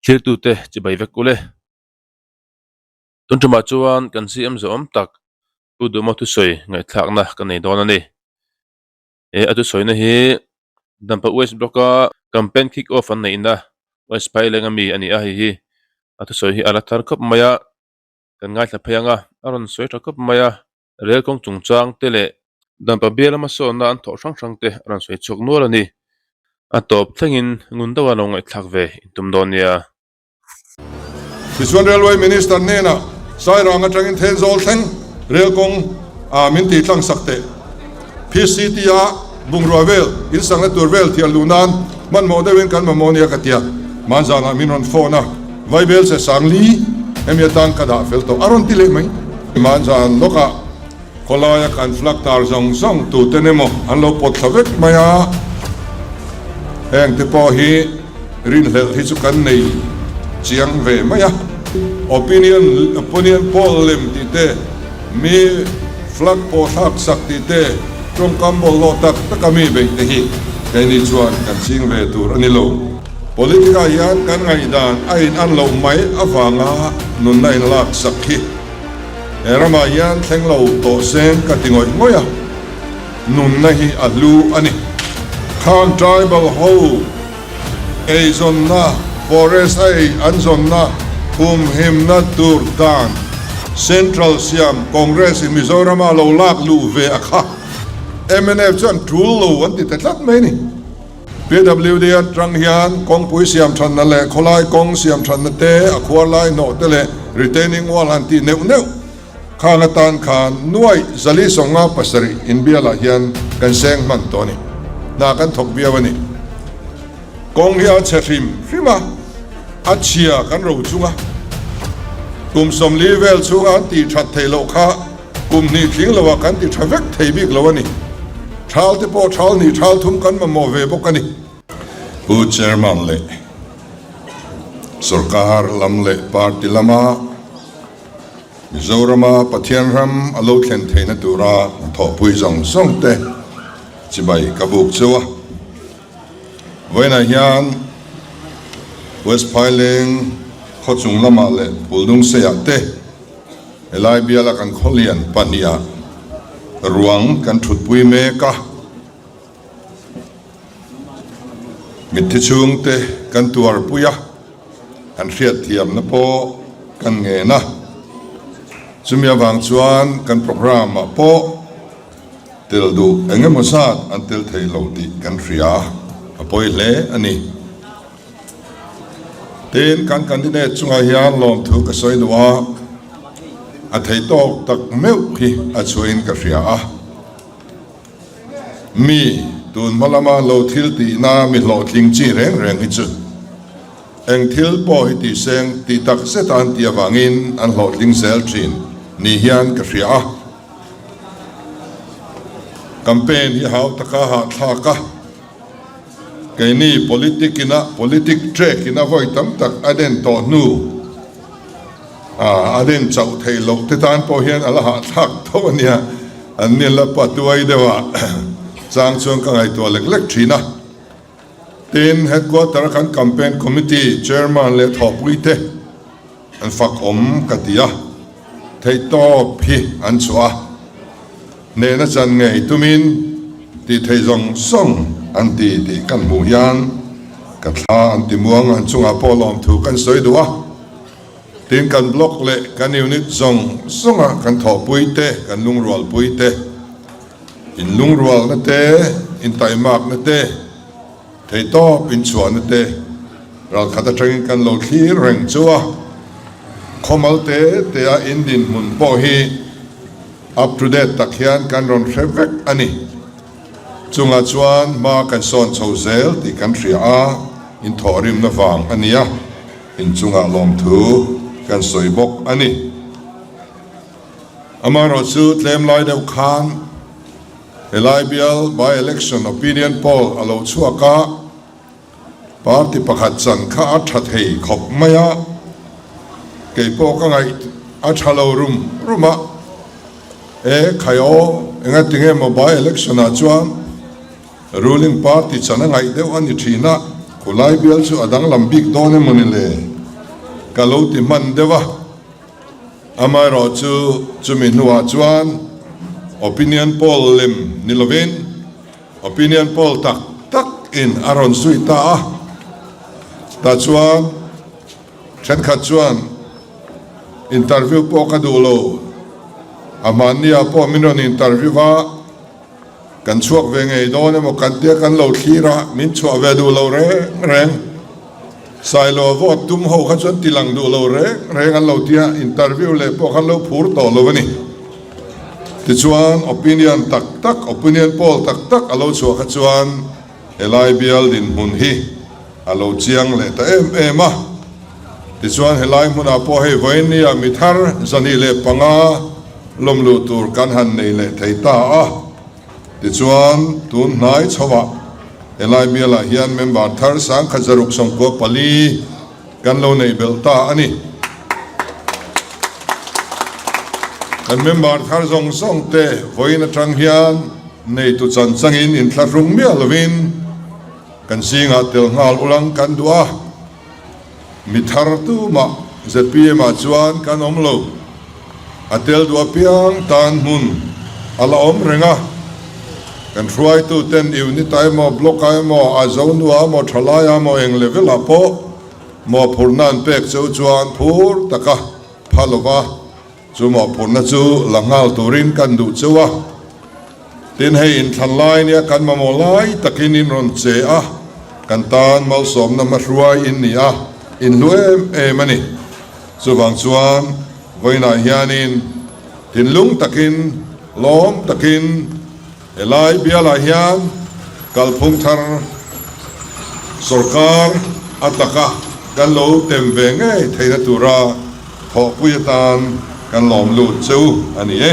Thiltute chibai vek ule. Tun tumah chuan kan CM zawhawm tak Pu Duhmaw thusawi ngaihthlakna ka nei dawn a ni. He a thusawina hi Dampa West Block-a campaign kick off an neihna West Phaileng ami a ni a, hei hi a thusawi hi a la thar khawp mai a, kan ngaithla phei ang a, a rawn sawi tha khawp mai a. Rel kawng chungchang te leh Dampa bial lama sawnna an thawh hrang hrang te a rawn sawi chhuak nual a ni. A tawp thlengin ngun deuha lo ngaihthlak ve intum dawn nia. Tichuan Railway Minister hnenah Sairang atangin Thenzawl thleng rel kawng ah min tih tlang sak teh. PCT a bungrua vel in sakna tur vel thial luh nan hmanhmawh deuhin kan mamawh nia ka tia. Hmanzanah min rawn phone a, Vaibel che Sangli hemi atan ka dah fel tawh a rawn ti leh mai. Hmanzan lawkah khawlaia kan flag tar zawng zawng tuten emaw an lo pawt thla vek mai a, heng te pawh hi rinhlelh hi chu kan nei chiang ve mai a. Opinion opinion poll lem tih te, mi flag pawh thlak sak tih te, tawngkam bawlhhlawh tak taka mi beih te hi keini chuan kan ching ve tur a ni lo. Politic-ah hian kan ngaihdan a in an loh mai avanga nunna in lak sak hi he ramah hian thleng lo tawh seng ka ti ngawih ngawih a, nunna hi a hlu a ni. Khang tribal ho eizawnna, forest a ei an zawnna humhimna tur dan Central siam Congress in Mizorama lo lak luh ve a kha mnf chuan tul lo an ti ta tlat mai a ni. PWD atang hian kawngpui siam thanna leh khawlai kawng siam thanna te, a khuar lai hnawh te leh retaining wall han tih neuh neuh khang atan khan nuaih 457 inbialah hian kan seng hman tawh a ni. Hna kan thawk viau a ni. Kawng hi a chhe hrim hrim a, a chhia kan ro chung a. Kum 40 vel chhunga an tih that theih loh kha Kum hnih tling loah kan ti tha vek thei bik lo a ni. Thal te pawh thal hnih thal thum kan mamawh ve bawk a ni. Pu Chairman leh Sorkar lam leh Party lama Mizorama Pathian ram a lo thlen theihna tura thawhpui zawng zawng te chibai ka buk cheu a. Vawiinah hian West Phaileng khawchung lamah leh Phuldungseiah te Helai biala kan khawlian pahniha ruang kan thutpui mek a, mitthi chhungte kan tuarpui a, kan hriatthiamna pawh kan ngen a. Chumi avang chuan kan programme ah pawh tel duh eng emaw zat an tel thei lo tih kan hria a pawi hle a ni. Tin, kan candidate chungah hian lawmthu ka sawi duh a, a thei tawk tak meuh hi a chhuahin ka hria a. Mi tun hma lama lo thil tihna mi hlawhtling chi reng reng hi chu eng thil pawh hi tih seng tih tak zeta an tih avangin an hlawhtling zel thin ni hian ka hria a. Campaign hi hau taka hahthlak a. Keini politic ina politic track ina vawi tam tak a den tawh hnu a den chauh theih loh te tan pawh hian a la hahthlak tho a nia, an ni la patuai deuh a chang chuan ka ngaihtuah lek lek thin a. Tin, headquarter a kan campaign committee chairman leh thawhpui te an fak awm ka ti a, theihtawp hi an chhuah a. Hnehna chan ngei tumin tih theih zawng zawng an ti tih kan hmuh hian ka thla an ti muang an chungah pawh lawmthu kan sawi duh a. Tin kan block leh kan unit zawng zawnga kan thawhpui te, kan lungrualpui te, inlungrualna te, intaimakna te, theihtawp inchhuahna te ralkhat atangin kan lo thlir reng chu a. Khawmal te te a indinhmun pawh hi Up to date tak hian kan rawn hre vek a ni. Chungah chuan hma kan sawn chho zel tih kan hria a, inthawhrimna vang a nia, inchungah lawmthu kan sawi bawk a ni. Amaherawhchu tlem lai deuh khan helai bial by-election opinion poll a lo chhuak a, Party pakhat chan kha a tha thei khawp mai a, kei pawh ka ngaih a tha lo rum rum a, e khai aw, engatinge maw by election ah chuan ruling party chan a ngaih deuh a ni thin a, khulai bial chu a danglam bik dawn emaw ni le? ka lo ti hman deuh a. Amaherawhchu chumi hnuah chuan opinion poll lem ni lovin opinion poll tak tak in a rawn zui ta a. Tah chuan thenkhat chuan interview pawh ka duh lo, a hmanniah pawh min rawn interview a, Kan chhuak ve ngei dawn emaw kan tia kan lo thlir a, min chhuah ve duh lo reng reng. Sailo vote tum ho kha chuan tilang duh lo reng reng an lo tia, interview leh pawh khan lo phur tawh lo a ni. Tichuan opinion tak tak, opinion poll tak tak a lo chhuah kha chuan helai bial dinhmun hi a lo chiang leh ta em em a. Tichuan helai hmunah pawh hei vawinia mi thar 205 lawm luh tur kan han nei leh thei ta a. Tichuan tun hnai chhoah helai bialah hian member thar 1694 kan lo neih belh ta a ni. Kan member thar zawng zawng te vawiin atang hian neitu chan changin inthlahrung miah lovin kan zingah tel nghal ulang kan duh a. Mi thar tumah zpm ah chuan kan awm lo. A tel duh apiang tan hmun a la awm reng a. Kan hruaitu ten unit ah emaw, block ah emaw, a zonua emaw, thalai ah emaw eng level ah pawh mawhphurhna an pek cheu chuan phur taka pha lova Chu mawhphurhna chu la nghal turin kan duh cheu a, tin hei inthlan lai nia kan mamawh lai takin in rawn che a, kan tan malsawmna hmahruai in ni a, in hlu em em a ni. Chuvang chuan vawiinah hianin thinlung takin, lawm takin helai bialah hian kalphung thar sorkar a taka kan lo tem ve ngei theihna tura Thawhpui atan kan lawm lut che u a ni e.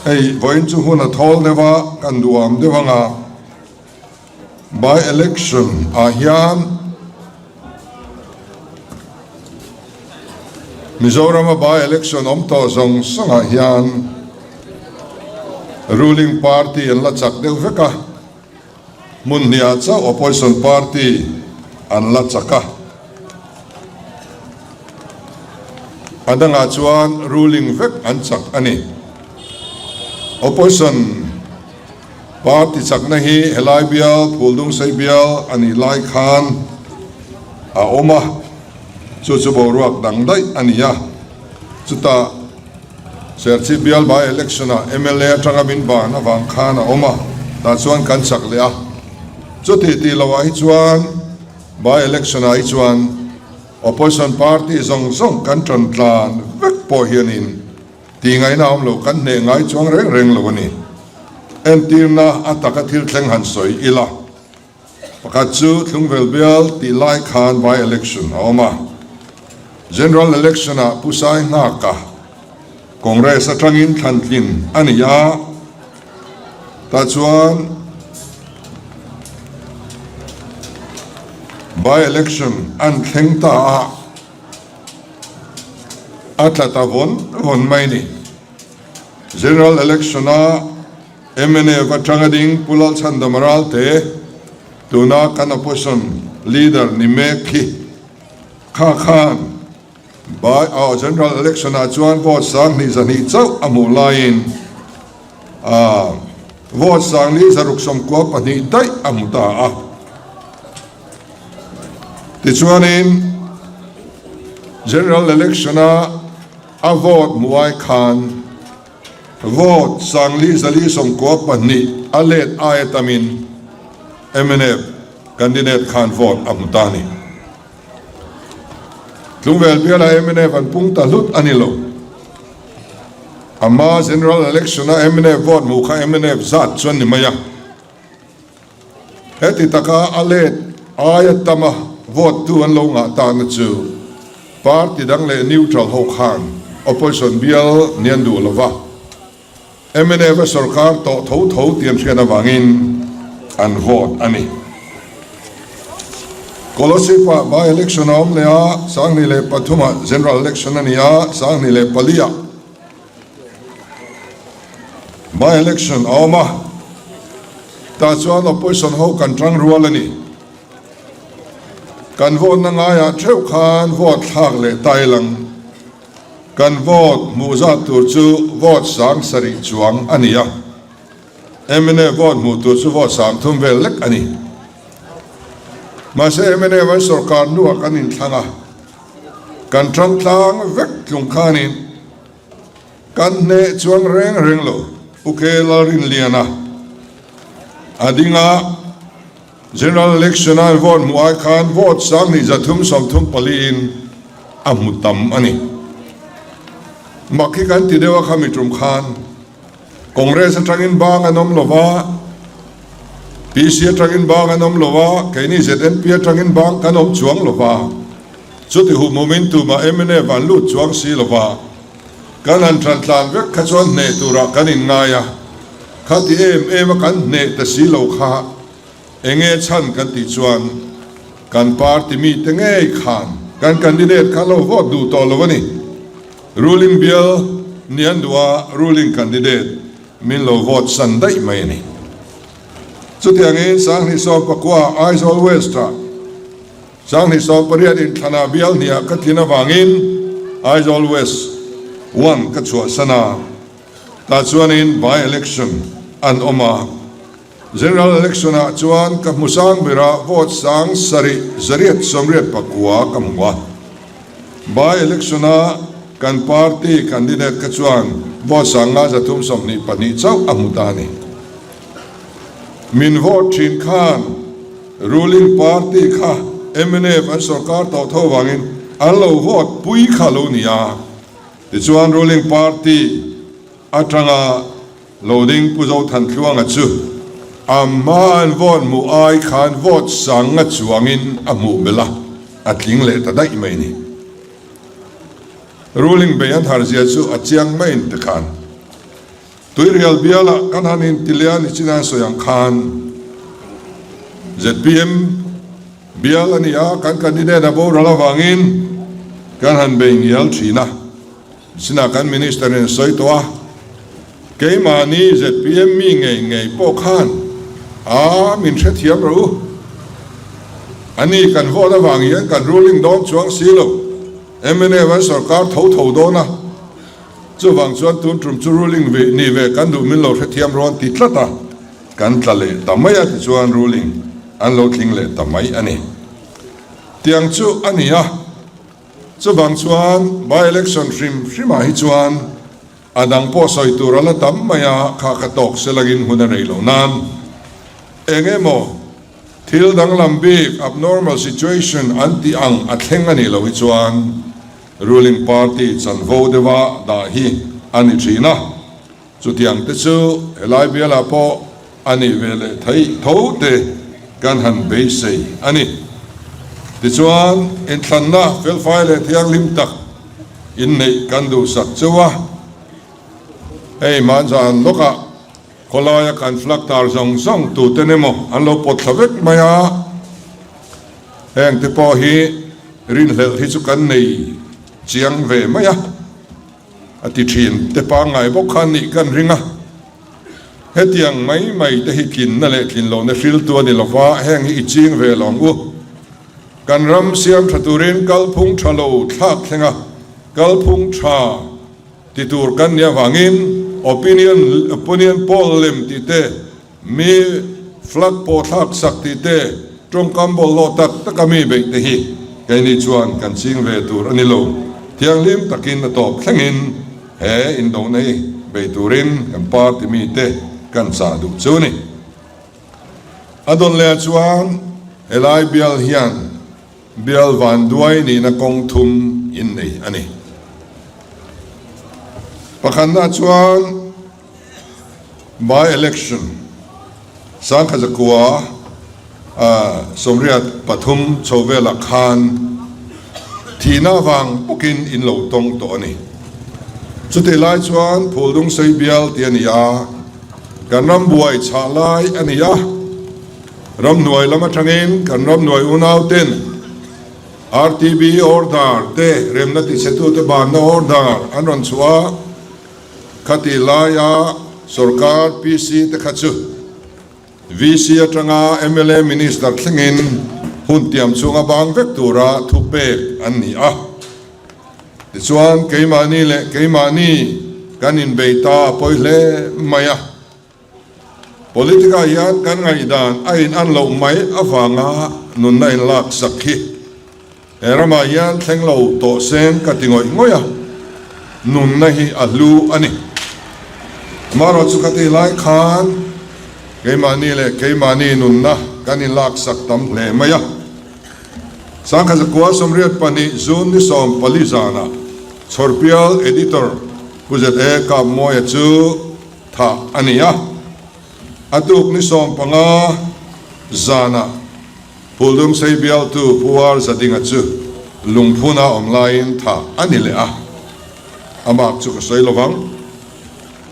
Hei vawiin chu hun a thawl deuh a, kan duham deuh anga by election ah hian Mizoram a by election awm tawh zawng zawng ah hian ruling party an la chak deuh vek a. Hmun hniah chauh opposition party an la chak a, a dangah chuan ruling vek an chak a ni. Opposition party chakna hi helai bial Phuldungsei bial a nih lai khan a awm a, chu chu boruak dang daih a ni a, chutah Serchhip bial by election ah mla atanga min ban avang khan a awm a, tah chuan kan chak leh a. Chuti tih loh ah hi chuan by election ah hi chuan opposition party zawng zawng kan tan tlan vek pawh hianin tih ngaihna a awm lo, kan hneh ngai chuang reng reng lo a ni. Entirna a taka thil thleng han sawi ila. Pakhat chu Thlungvel bial tih lai khan by election a awm a. General election ah Pu Sai Nghaka Congress atangin thlantlin a ni a, tah chuan by election an thleng ta a, a tla ta vawn vawn mai ni. General election a Mnf atanga ding Pu Lalchhandam Ralte, tuna kan opposition leader ni mek hi kha khan by aw general election ah chuan vote 20,200 chauh a hmuh laiin vote 4692 daih a hmu ta a. Tichuanin general election a a vote hmuh ai khan Vote 4492 a let aia tamin mnf candidate khan vote a hmu ta a ni. Tlungvel biala mnf an pung ta hlut a ni lo. Ama general election a mnf vote hmuh kha mnf zat chuan ni mai a. Heti taka a let aia tama vote tu an lo ngah takna chu party dang leh neutral ho khan opposition bial ni an duh lova, mnf a sorkar tawh tho tho tih an hriat avangin an vote a ni. Kolasib-ah by election a awm leh a, 2003 ah general election a ni a, 24 ah By election a awm a, tah chuan opposition ho kan tang rual a ni. Kan vote na ngaiah theuh khan vote thlak leh ta ilang. Kan vote hmuh zat tur chu vote 7000 chuang a ni a. Mnf vote hmuh tur chu vote 3000 vel lek a ni. Mahse mnf an sorkar hnuah kan inthlang a, kan tang tlang vek tlung khanin kan hneh chuang reng reng lo. Pu K. Lalrinliana a ding a. General Election a vote hmuh ai khan vote 2334 in a hmu tam a ni. Mak hi kan ti deuh a khami tum khan Congress atangin bang an awm lova, PC atangin bang an awm lova, keini ZNP atangin bang kan awm chuang lova, chuti humhumin tumah mnf an lut chuang si lova, kan han tan tlan vek kha chuan hneh turah kan inngai a. Khati em em a kan hneh ta si lo kha enge chhan kan tih chuan kan party mite ngei khan kan candidate kha lo vote duh tawh lo a ni. Ruling bial ni an duh a ruling candidate min lo vote san daih mai a ni. Chutiangin 2019 Aizawl West-ah 2018 inthlanah bial hniah ka tlin avangin Aizawl West one ka chhuahsan a. Tah chuanin by election an awm a, General Election ah chuan ka hmu sang berah vote 7889 ka hmu a. By election a kan party candidate kha chuan vote 5322 chauh a hmu ta a ni. Min vote thin khan ruling party kha mnf an sorkar tawh tho vangin an lo vote pui kha lo ni a. Tichuan ruling party atanga lo ding Pu Zothantluanga chu a hma an vote hmuh ai khan vote sang nga chuangin a hmuh belh a, a tling leh ta daih mai ni. Ruling bei an har zia chu a chiang maiin tikhan Tuirial bialah kan han inti leh a ni chin a sawi ang khan zpm bial a ni a, kan candidate a boral avangin kan han bei ngial thin a, chinah kan minister in a sawi tawh a, keimahni zpm mi ngei ngei pawh khan a min hrethiam rawh u, a ni kan vote avang hian kan ruling dawn chuang si lo, mnf an sorkar tho tho dawn a. Chuvang chuan tun tum chu ruling ve ni ve kan duh min lo hrethiam rawn ti tlat a, kan tla leh ta mai a tichuan ruling an lo tling leh ta mai a ni. Tiang chu a ni a, chuvang chuan by election hrim hrimah hi chuan a dang pawh sawi tur a la tam mai a, kha ka tawk selangin hun a rei lo nan eng emaw thil danglam bik abnormal situation an tih ang a thleng a nih loh hi chuan Ruling party chanvo deuha dah hi a ni thin a, chutiang te chu helai bialah pawh a nih ve leh theih tho te kan han beisei a ni. Tichuan, inthlanna felfai leh thianghlim tak inneih kan duhsak cheu a, hei hmanzan lawkah khawlaia kan flag tar zawng zawng tuten emaw an lo pawt thla vek mai a, heng te pawh hi Rinhlelh hi chu kan nei chiang ve mai a, a ti thin. Te pangngai bawk khan nih kan ring a, hetiang mai mai te hi tlinna leh tlin lohna hriltu a ni lo va, heng hi i ching ve lo ang u. Kan ram siam tha turin kalphung tha lo thlak thleng a, kalphung tha ti tur kan nih avangin opinion opinion poll lem tih te, Mi flag pawh thlak sak tih te, tawngkam bawlhhlawh tak taka mi beih te hi keini chuan kan ching ve tur a ni lo. Thianghlim takin a tawp thlengin he indona hi bei turin kan party mite kan chah duh chu ni. A dawn leh chuan helai bial hian bial vanduai nihna kawng thum in nei a ni. Pakhatna chuan. By election 1983 chho velah khan thihna avang bawkin in lo tawng tawh a ni. Chutih lai chuan Phuldung sei bial tih a ni a, kan ram buai chhah lai a ni a, ramhnuai lam atangin kan ramhnuai unauten RTB order te remna tichhetute banna order an rawn chhuah a, Khati laia sorkar PC te kha chu VC atanga mla Minister thlengin Hun tiam chhunga bang vek tura thupek an ni a. Tichuan, keimahni leh keimahni kan inbei ta a pawi hle mai a. Politic-ah hian kan ngaihdan a inan loh mai avanga nunna inlak sak hi he ramah hian thleng lo tawh seng ka ti ngawih ngawih a, nunna hi a hlu a ni. Amaherawhchu chu ka tih lai khan keimahni leh keimahni nunna kan inlak sak tam hle mai a. Sangkhat zakua 82 June ni 14 zanah Chhawrpial Editor Pu ZA Kapmawia chu Thah a ni a, a tuk ni 15 zanah Phuldungsei bialtu Pu Ar Zadinga chu lungphuna awm laiin thah a ni leh a, a mak chu ka sawi lo vang.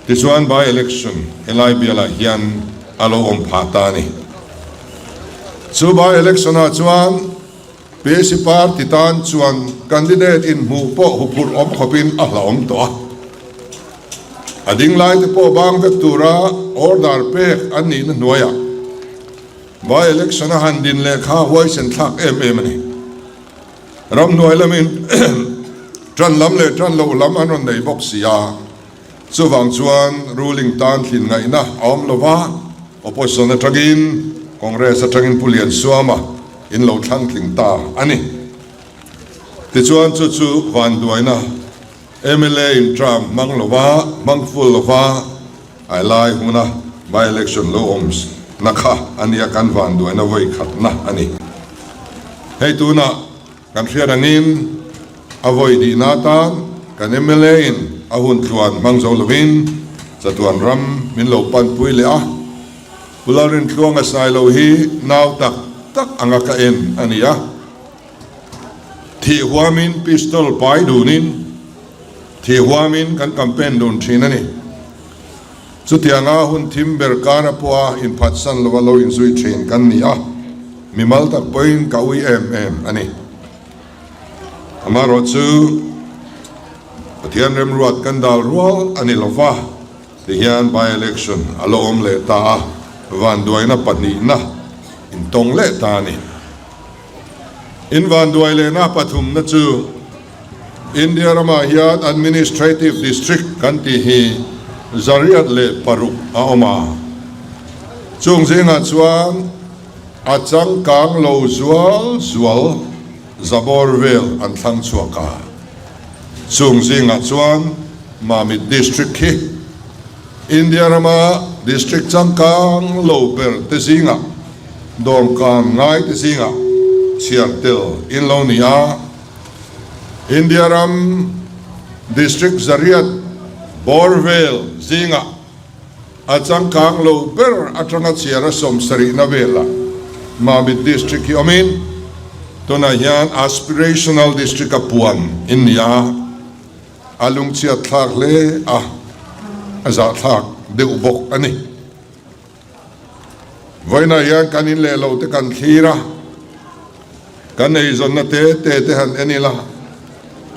Tichuan by election helai bialah hian a lo awm phah ta a ni. Chu by election ah chuan PC party tan chuan candidate inhmuh pawh huphurh awm khawpin a hlauhawm tawh a. A ding lai te pawh bang vek tura order pek an nihna hnuaiah by election a han din leh kha huaisen thlak em em a ni. Ramhnuai lamin tan lam leh tan loh lam an rawn nei bawk si a, chuvang chuan ruling tan thlin ngaihna a awm lo va, opposition atangin Congress atangin Pu Liansuama in lo thlang tling ta a ni. Tichuan chu chu vanduaina. Mla in term hmang lova, hmang full lova a lai huna by election lo awm na kha a nia kan vanduaina vawi khatna a ni. Hei tunah kan hriat angin a vawi dihna atan kan mla in a hun tluan hmang zo lovin chatuan ram min lo panpui leh a, Pu Lalrintluanga Sailo hi nau tak tak anga ka en a ni a. Thih huamin pistol pai dunin thih huamin kan campaign dun thin a ni. Chutianga hun thim ber kara pawha inphatsan lova lo inzui thin kan ni a, mimal tak pawhin ka ui em em a ni. Amaherawhchu Pathian remruat kan dal rual a ni lova, tihian by-election a la awm leh ta a, vanduaina pahnihna intawng leh ta a ni. In vanduai lehna pathumna chu India ramah hian Administrative District kan tih hi 106 a awm a. Chung zingah chuan a changkang lo zual zual zabawr vel an thlang chhuak a. Chung zingah chuan Mamit District hi India rama district changkang lo ber te zingah Dawrkan ngaite zingah chhiar tel in lo ni a, India ram District 100 bawr vel zingah a changkang lo ber atanga chhiar a 70na velah Mamit District hi awmin tunah hian Aspirational District a puan in ni a, a lungchhiat thlak hle a, a zahthlak deuh bawk a ni. Vawiinah hian kan in leh lo te kan thlir a, kan eizawnna te te te han en ila,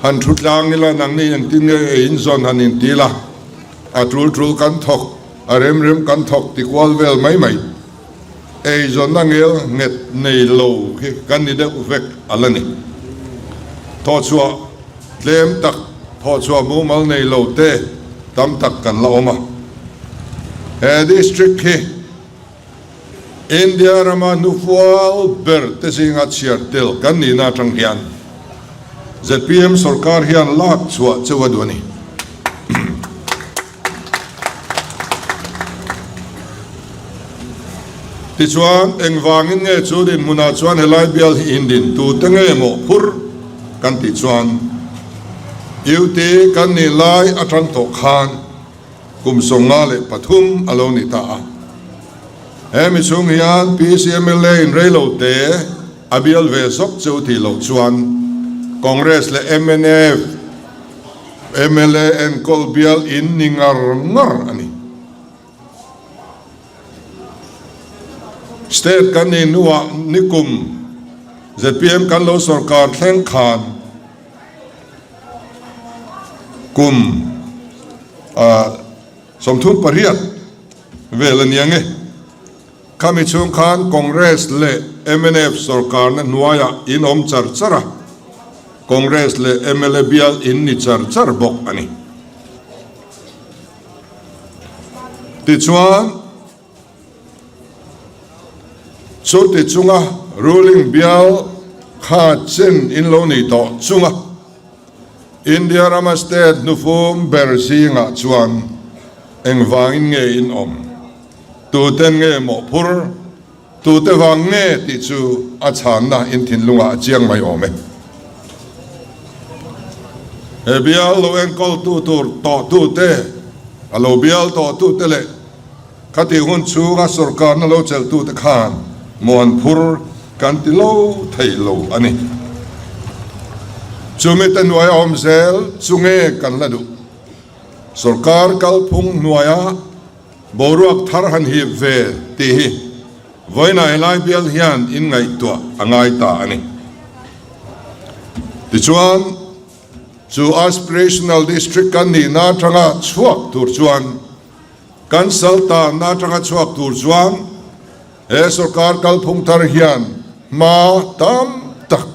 han thu tlang ila, nangni engtin nge ei inzawn han inti ila, a tul tul kan thawk, a rem rem kan thawk ti kual vel mai mai. Eizawnna ngel nghet nei lo hi kan ni deuh vek a la ni. Thawhchhuah tlem tak, thawhchhuah mumal nei lo te tam tak kan la awm a. He district hi India rama hnufual ber te zinga chhiar tel kan nihna atang hian zpm sorkar hian lak chhuah cheu a duh a ni. Tichuan, engvangin nge chu dinhmunah chuan helai bial hi indin tute nge maw phur kan tih chuan UT kan nih lai atang tawh khan kum 53 a lo ni ta a. He mi chhung hian PCMLA in reilo te a bial ve zawk cheu tih loh chuan Congress leh mnf, Mla enkawl bial in ni ngar ngar a ni. State kan nih hnuah nikum zpm kan lo sorkar thleng khan kum 38 vel a ni ang e. Khami chhung khan Congress leh. mnf sorkarna hnuaiah in awm char char a, Congress leh mla bial in ni char char bawk a ni. Tichuan, chuti chunga ruling bial kha chen in lo ni tawh chunga India rama state hnufum ber zingah chuan engvangin nge in awm? Tuten nge mawhphur? Tute vang nge tih chu a chhanna in thinlungah a chiang mai awm e. He bial lo enkawltu tur tawhtute, a lo bial tawhtute leh khatih hun chhunga sawrkarna lo chelhtute khan muanphur kan ti lo thei lo a ni. Chumi te hnuaia awm zel chu nge kan la duh? Sawrkar kalphung hnuaia Boruak thar han hip ve tih hi vawiinah helai bial hian in ngaihtuah a ngai ta a ni. Tichuan, chu Aspirational District kan nihna atanga chhuak tur chuan, kan saltanna atanga chhuak tur chuan he sawrkar kalphung thar hian hma tam tak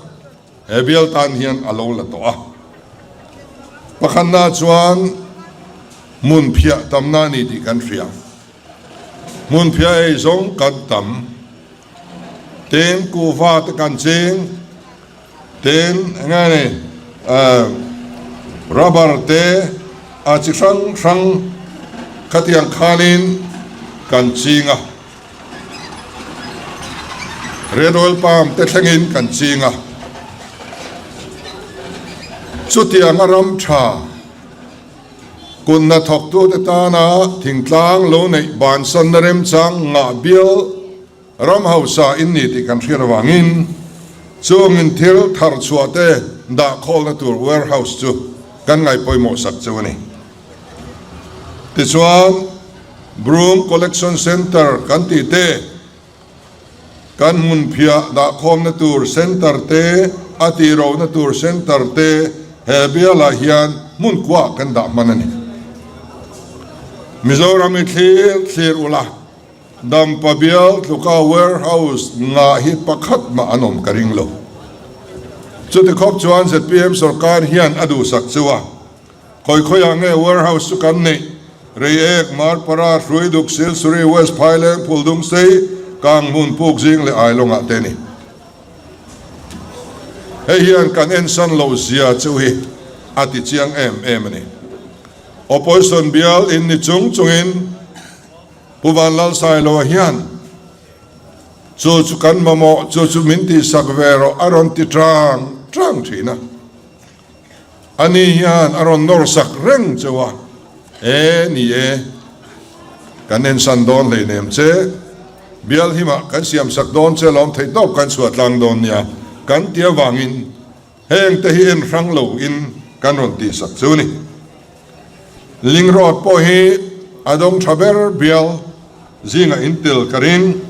He bial tan hian a lo la tawh a. Pakhatna chuan hmun phiah tamna a ni tih kan hria. Hmun phiah ei zawng kan tam. Tin, kuhva te kan ching. Tin, eng nge ni, rubber te a chi hrang hrang khatiang khanin kan ching a. Red oil palm te thlengin kan ching a, chutianga ram tha kunna thawktute tana thingtlang lo neih bansanna remchang ngah bial ram hausa in ni tih kan hriat avangin chungin thil thar chhuah te dah khawlna tur warehouse chu kan ngaihpawimawh sak cheu a ni. Tichuan, Broom Collection Centre kan tih te, kan hmunphiah dahkhawmna tur centre te, a tihrohna tur centre te he bialah hian hmun kuah kan dah hman a ni. Mizoram i thlir thlir ula, Dampa bial tluka warehouse ngah hi pakhat mah an awm ka ring lo. Chuti khawp chuan zpm sorkar hian a duhsak chu a. Khawi khawiah nge warehouse chu kan neih? Reiek, Marpara, Hruiduk, Silsuri, West Phaileng, Phuldungsei, Kanghmun, Pukzing leh Ailawngah te a ni. Hei hian kan ensan loh zia chu hi a ti chiang em em a ni. Opposition bial in ni chung chungin Pu Vanlalsailoa hian chu chu kan mamawh, chu chu min tihsak ve rawh a rawn ti tang tang thin a. Ani hian a rawn nawr sak reng cheu a, E, ni e, kan ensan dawn hleinem che, bial himah kan siam sak dawn che lawm theih tawp kan chhuah tlang dawn nia kan ti avangin heng te hi en hrang lo in kan rawn tih sak chu ni. Ling road pawh hi a dawng tha ber bial zingah in tel ka ring.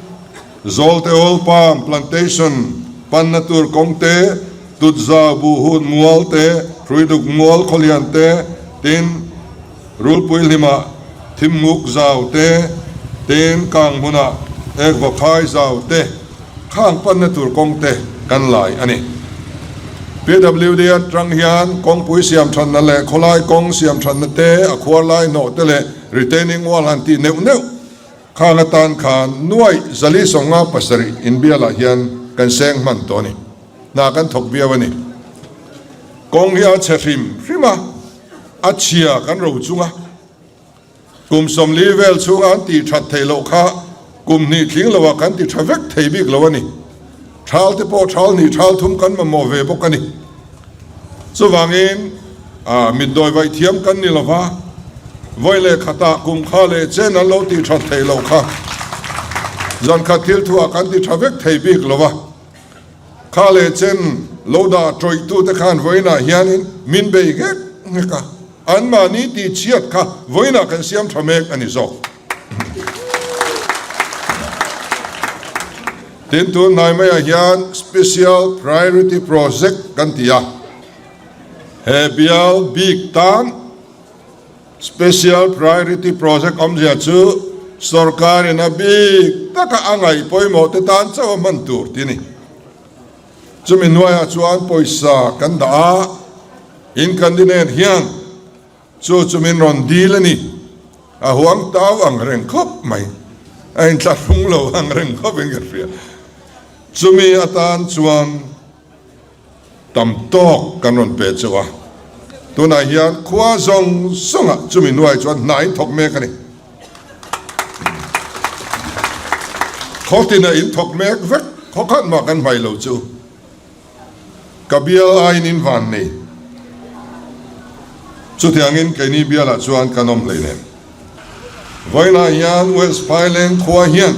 Zawlte Oil Palm Plantation panna tur kawng te, Tutza Buhut Mual te, Hruiduk Mual Khawlian te, tin Rulpui Hlimah Thimnguk Zau te, tin Kang hmunah Ekvaphai Zau te khang panna tur kawng te kan lai a ni. PWD atang hian kawngpui siam thanna leh khawlai kawng siam thanna te, a khuar lai hnawh te leh retaining wall han tih neuh neuh Khang atan khan nuaih zali 57 inbialah hian kan seng hman tawh a ni. Hna kan thawk viau a ni. Kawng hi a chhe hrim hrim a, a chhia kan ro chung a. Kum 40 vel chhunga an tih that theih loh kha kum hnih tling loah kan ti tha vek thei bik lo a ni. Thal te pawh thal hnih thal thum kan mamawh ve bawk a ni. Chuvangin mitdawi vaih thiam kan ni lova, vawi leh khatah kum kha leh chen an lo tih that theih loh kha zan khat thil thuah kan ti tha vek thei bik lova, kha leh chen lo dah tawih tute khan vawiinah hianin min bei nghek nghek a, anmahni tih chhiat kha vawiinah kan siam tha mek a ni zawk. Tin, tun hnai maiah hian Special Priority Project kan ti a, he bial bik tan Special Priority Project awmzia chu. Sorkarin a bik taka a ngaih pawimawh te tan chauh a hman tur tih a ni. Chumi hnuaiah chuan pawisa kan dah a, in candidate hian chu chu min rawn dil a ni. A huang tau ang reng khawp mai, a inthlahrung lo ang reng khawpin ka hria. Chumi atan chuan tam tawk kan rawn pe chauh a, tunah hian khua zawng zawngah chumi hnuai chuan hna in thawk mek a ni. Khaw tinah in thawk mek vek, khaw khat mah kan hmai lo chu. Ka bial aiin in van nei. Chutiangin keini bialah chuan kan awm hleinem. Vawiinah hian West Phaileng khua hian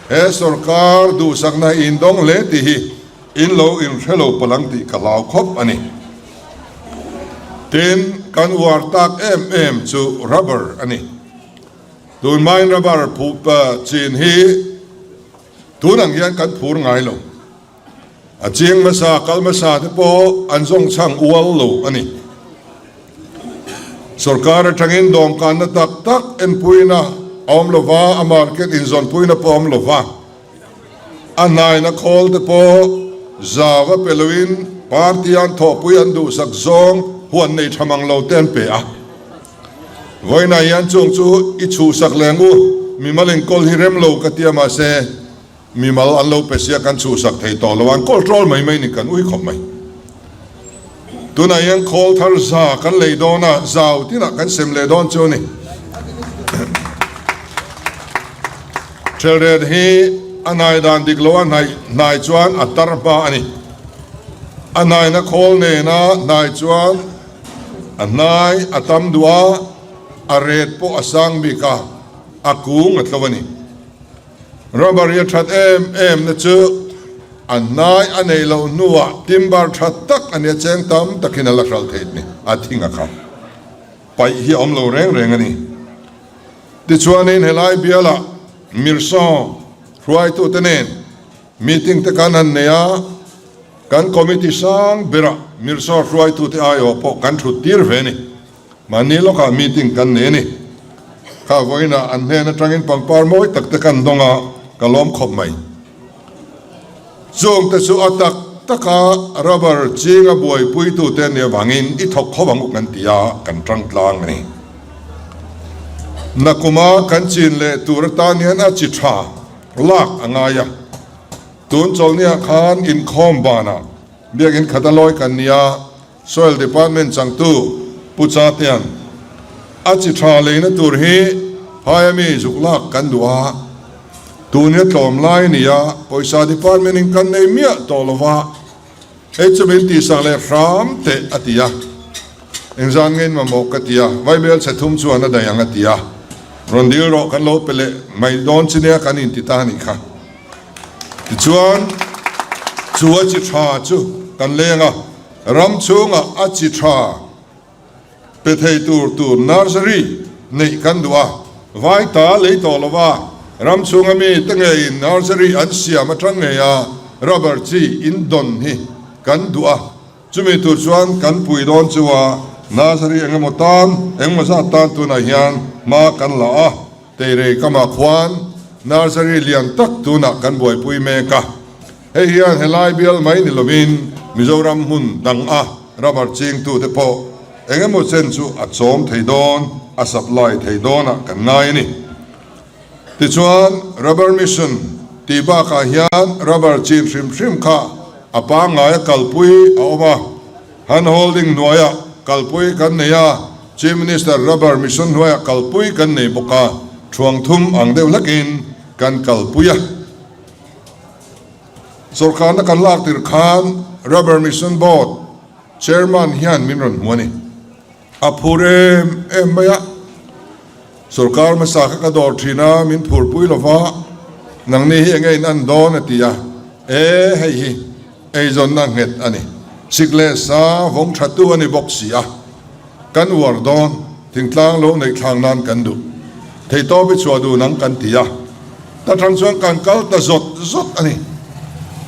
he sorkar duhsakna hi in dawng hle tih hi in lo inhre lo palang tih ka hlau khawp a ni. Tin, kan uar tak em em chu rubber a ni. Tunhmain rubber phuh chin hi tun ang hian kan phur ngai lo. A chiang hmasa, kal hmasa te pawh an zawng chhang ual lo a ni. Sorkar atangin dawmkanna tak tak enpuina a awm lo va, a market inzawnpuina pawh a awm lo va. A hnaina khawl te pawh zau a pe loin party an thawhpui an duhsak zawng huan nei tha mang lo te an pe a. Vawiinah hian chung chu i chhuhsak leng u, mimal inkawl hi rem lo ka tia mahse, Mimal an lo pe sia kan chhuhsak thei tawh lo a, an control mai mai ni kan ui khawp mai. Tunah hian khawl thar za kan lei dawn a, zau tinah kan sem leh dawn chu a ni. Thelret hi a hnai dan dik lo a hnaih hnai chuan a tar hma a ni. A hnaina khawl nena hnai chuan a hnai a tam duh a, a ret pawh a sang bik a, a kung a tlo a ni. Rubber hi a that em em na chu a hnai a neih loh hnuah timber tha tak a nia cheng tam takin a la hral theih ni a thing a kha paih hi a awm lo reng reng a ni. Tichuanin helai bialah Mirsaw hruaitute nen meeting te kan han nei a, kan committee sang berah Mirsaw hruaitute aiawh pawh kan thut tir ve a ni. Mahni lawkah meeting kan nei a ni. Kha vawiinah an hnen atangin pangpar mawi tak te kan dawng a, ka lawm khawp mai. Chung te chu a tak taka rubber chinga buaipuitu te nia vangin i thawk khawp ang u kan ti a, kan tang tlang a ni. Nakuma kan chin leh tur atan hian a chi tha lak a ngai a. Tun chawlhniah khan inkhawm banah biakin khat a lawi kan nia. Soil Department changtu Pu Chatean a chi tha leina tur hi phaia mi zuk lak kan duh a, tun hi a tlawm lai a ni a, pawisa department in kan nei miah tawh lo va, hei chu min tihsak leh hram teh a ti a, engzan nge in mamawh ka ti a, vaibel chhe thum chuan a daih ang a ti a, rawn dil rawh kan lo pe leh mai dawn chi nia kan inti ta a nih kha. Tichuan chu a chi tha chu kan leng a. Ram chhungah a chi tha pe thei tur tur nursery neih kan duh a, vai ta lei tawh lo va, ram chhunga mi te ngeiin nursery an siam atang ngei a rubber chi in dawn hi kan duh a, chumi tur chuan kan pui dawn chu a, nursery eng emaw tan engemaw zat tan tunah hian hma kan la a, Teirei kamah khuan nursery lian tak tunah kan buaipui mek a. Hei hian helai bial mai ni lovin Mizoram hmun dang a rubber chingtute pawh eng emaw chen chu a chawm thei dawn, a supply thei dawnah kan ngai a ni. Tichuan Rubber Mission tih bakah hian rubber chin hrim hrim kha a pangngaia kalpui a awm a, hand holding hnuaiah kalpui kan nei a, Chief Minister Rubber Mission hnuaiah kalpui kan nei bawk a, thuang thum ang deuh hlakin kan kalpui a. Sorkarna kan lak tir khan Rubber Mission Board Chairman hian min rawn hmu a ni. A phur em em mai a, sorkar hmasa kha ka dawr thin a, min phurpui lo va, nangni hi enge in an dawn a ti a, e hei hi eizawnna nghet a ni, sik leh sa vawng tha tu a ni bawk si a. Kan uar dawn, thingtlang lo neih thlang nan kan duh. Theihtawp i chhuah duh nang kan ti a. Ta tang chuan kan kal ta zawt zawt a ni.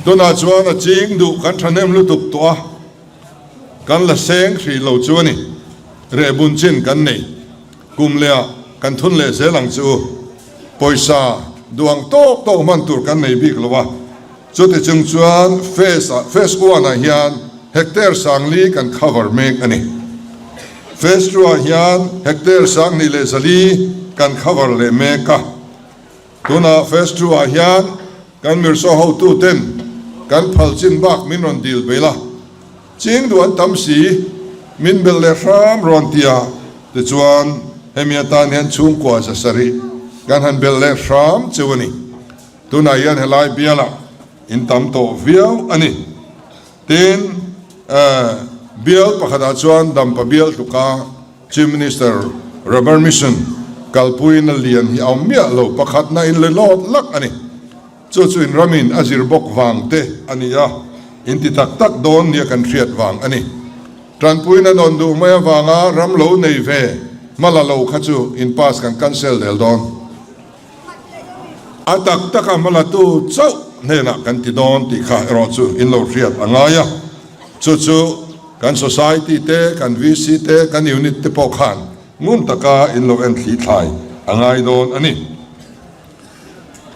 Tunah chuan a ching duh kan thahnem lutuk tawh a, kan la seng hrih lo chu a ni. Rehbun chin kan nei. Kum lehah kan thun leh zel ang chu. Pawisa duang tawk tawk hman tur kan nei bik lo a, chuti chung chuan phase ah phase one ah hian hectare 4000 kan cover mek a ni. Phase two ah hian hectare 2400 kan cover leh mek a. Tunah phase two ah hian kan mirsaw hotu ten kan phal chin bak min rawn dil beil a, ching duh an tam si, min belh leh hram rawn ti a, tichuan hemi atan hian chhungkua 700 kan han belh leh hram cheu a ni. Tunah hian helai bialah in tam tawh viau a ni. Tin, bial pakhatah chuan Dampa bial tluka Chief Minister Rubber Mission kalpuina lian hi a awm miah lo, pakhatna in le lawt lak a ni. Chu chu in ramin a zir bawk vang te a ni a, in ti tak tak dawn nia kan hriat vang a ni. Tanpuina nawn duh mai avanga ram lo nei ve hma la lo kha chu in pass kan cancel del dawn. A tak taka hma la tu chauh hnenah kan ti dawn tih kha erawh chu in lo hriat a ngai a. Chu chu kan society te, kan VC te, kan unit te pawh khan ngun taka in lo en thli thlai a ngai dawn a ni.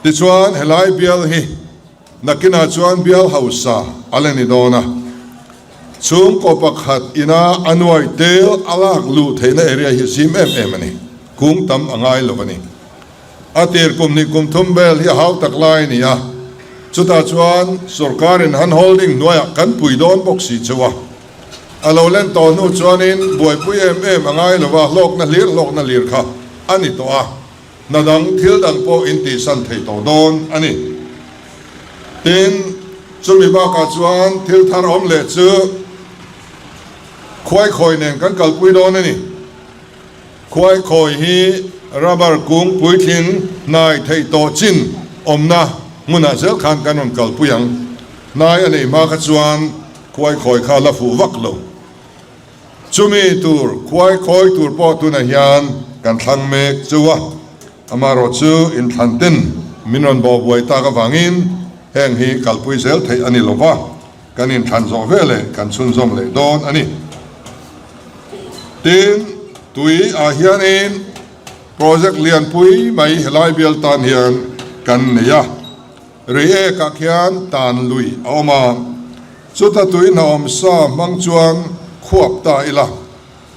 Tichuan helai bial hi nakinah chuan bial hausa a la ni dawn a. Chhungkaw pakhat ina a nuai tel a lak luh theihna area hi zim em em a ni. Kung tam a ngai lo a ni. A tir kum hnih kum thum vel hi a hau tak lai a ni a, chutah chuan sorkarin han holding hnuaiah kan pui dawn bawk si cheu a. A lo len tawh hnu chuanin buaipui em em a ngai lo va, hlawkna hlir hlawkna hlir kha a ni tawh a, hna dang thil dang pawh in tihsan thei tawh dawn a ni. Tin, chumi bakah chuan thil thar awm leh chu khuaikhawi nen kan kalpui dawn a ni. Khuaikhawi hi rubber kung puitling hnai theih tawh chin awmna hmunah zel khan kan rawn kalpui ang. Hnai a neih hma kha chuan khuaikhawi kha la fuh vak lo. Chumi tur khuaikhawi tur pawh tunah hian kan thlang mek chu a, amaherawh chu inthlan ten min rawn bawhbuai tak avangin heng hi kalpui zel theih a ni lo va, kan inthlan zawh veleh kan chhunzawm leh dawn a ni. Tin, tui ah hianin project lianpui mai helai bial tan hian kan nei a, Reiek ah khian tan lui a awm a, chuta tui hnawm sa hmang chuan khuap ta ila,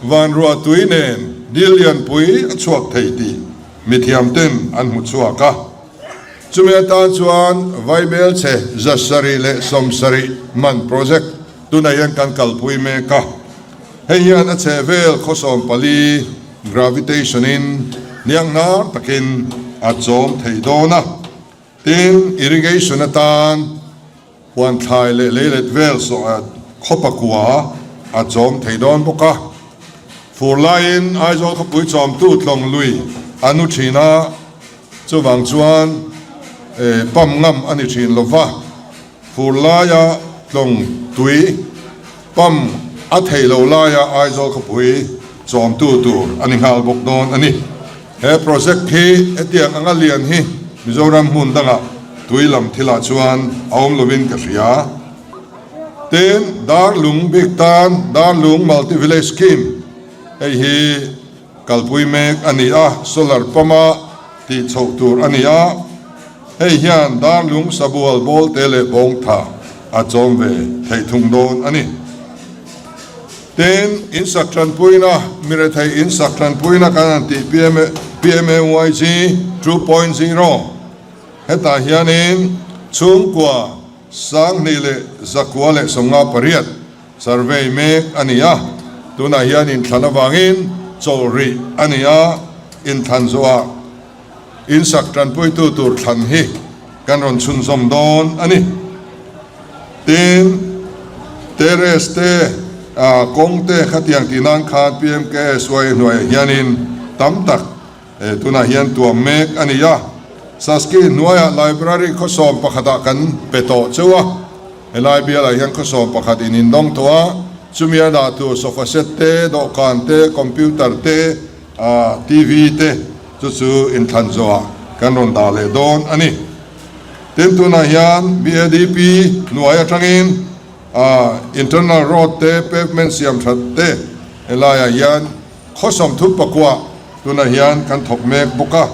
vanruah tui nen dil lianpui a chhuak thei tih mithiam ten an hmu chhuak a. Chumi atan chuan Vaibelchhe 770 man project tunah hian kan kalpui mek a. Hei hian a chhehvel khaw 14 gravitation in hnianghnar takin a chawm thei dawn a, tin irrigation atan huan thlai leh leilet vel sawh khaw pakua a chawm thei dawn bawk a. Fur laiin Aizawl khawpui chawmtu tlawng lui a nu thin a, chuvang chuan pump ngam a ni thin lova. Fur laia tlawng tui pump a theih loh laia Aizawl khawpui chawmtu tur a ni nghal bawk dawn a ni. He project hi hetiang anga lian hi Mizoram hmun dangah tui lam thilah chuan a awm lovin ka hria. Tin, Darlung bik tan Darlung Multi Village Scheme hei hi kalpui mek a ni a, solar pump-a tih chhoh tur a ni a. Hei hian darlung sabual bawlte leh bawngtha a chawm ve theih thung dawn a ni. Tin, in sak tanpuina, mirethei in sak tanpuina kan han tih PMAYG 2.0 hetah hianin chhungkua 2198 survey mek a ni a, tunah hian inthlan avangin chawlh rih a ni a, inthlan zawhah In sak tanpuitu tur thlan hi kan rawn chhunzawm dawn a ni. Tin, terrace te, kawng te khatiang tih nan khan PMKSY hnuaiah hianin tam tak tunah hian tuam mek a ni a. Saski hnuaiah library khaw 11ah kan pe tawh cheu a. Helai bialah hian khaw 11 in indawng tawh a, chumi a dah tur sofa set te, dawhkan te, computer te, TV te chu chu inthlan zawhah kan rawn dah leh dawn a ni. Tin tunah hian BADP hnuai atangin internal road te pavement siam that te helaiah hian khaw 39 tunah hian kan thawk mek bawk a.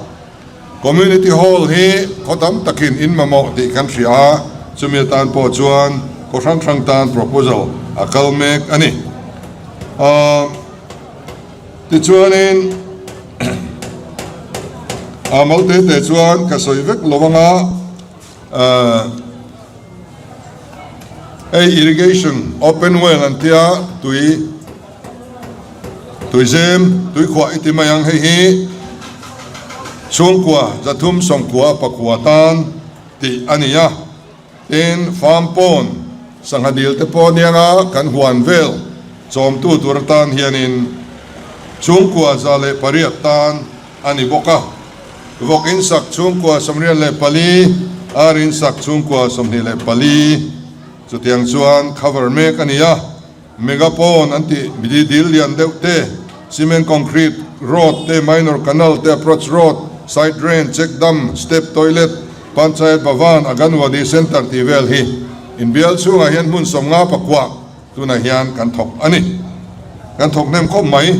Community Hall hi khaw tam takin in mamawh tih kan hria a, chumi atan pawh chuan khaw hrang hrang tan proposal a kal mek a ni. Tichuanin a mal te te chuan ka sawi vek lo anga hei irrigation open well an tia tui tuizem tuikhuah i ti mai ang hei hi chhungkua zathum sawmkua pakua tan tih a ni a. Tin, farm pawn sangha dil te pawh anianga kan huan vel chawmtu tur atan hianin chhungkua 108 tan a ni bawk a. Vawk in sak chhungkua 94, ar in sak chhungkua 24 chutiang chuan cover mek a ni a. Mega pawn an tih midi dil lian deuh te, cement concrete road te, minor canal te, approach road, side drain, check dam, step toilet, Panchayat Bhavan, Aganwadi Centre tih vel hi inbial chhungah hian hmun 50 pakua tunah hian kan thawk a ni. Kan thawk hnem khawp mai.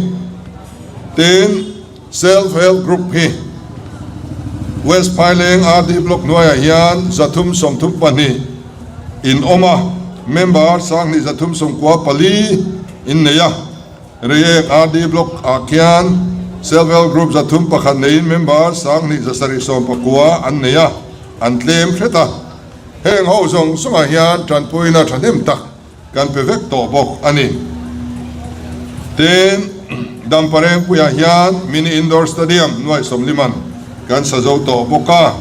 Tin, Self Help Group hi West Phaileng RD Block hnuaiah hian 332 in awm a, member 2394 in nei a. Reiek RD Block ah khian Self Help Group 301 neiin member 2779 an nei a, an tlem hret a. Heng ho zawng zawngah hian tanpuina thahnem tak Kan pe vek tawh bawk a ni. Tin, Damparengpuiah hian Mini Indoor Stadium nuaih sawmliman kan sa zo tawh bawk a.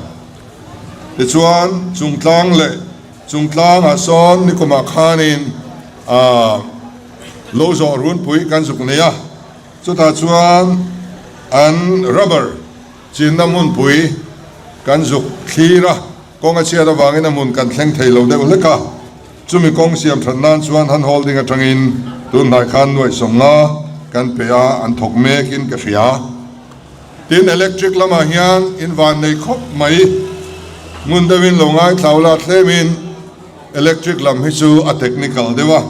Tichuan, Chungtlang leh Chungtlangah sawn nikumah khanin aah lo zawh runpui kan zuk nei a. Chutah chuan an rubber chinna hmunpui kan zuk thlir a. Kawng a chhiat avangin a hmun kan thleng thei lo deuh hlek a. Chumi kawng siam that nan chuan han holding atangin tun hnai khan nuaih 50 kan pe a, an thawk mekin ka hria. Tin, electric lamah hian in van nei khawp mai. Ngun deuhin lo ngaithlau la thlemin electric lam hi chu a technical deuh a.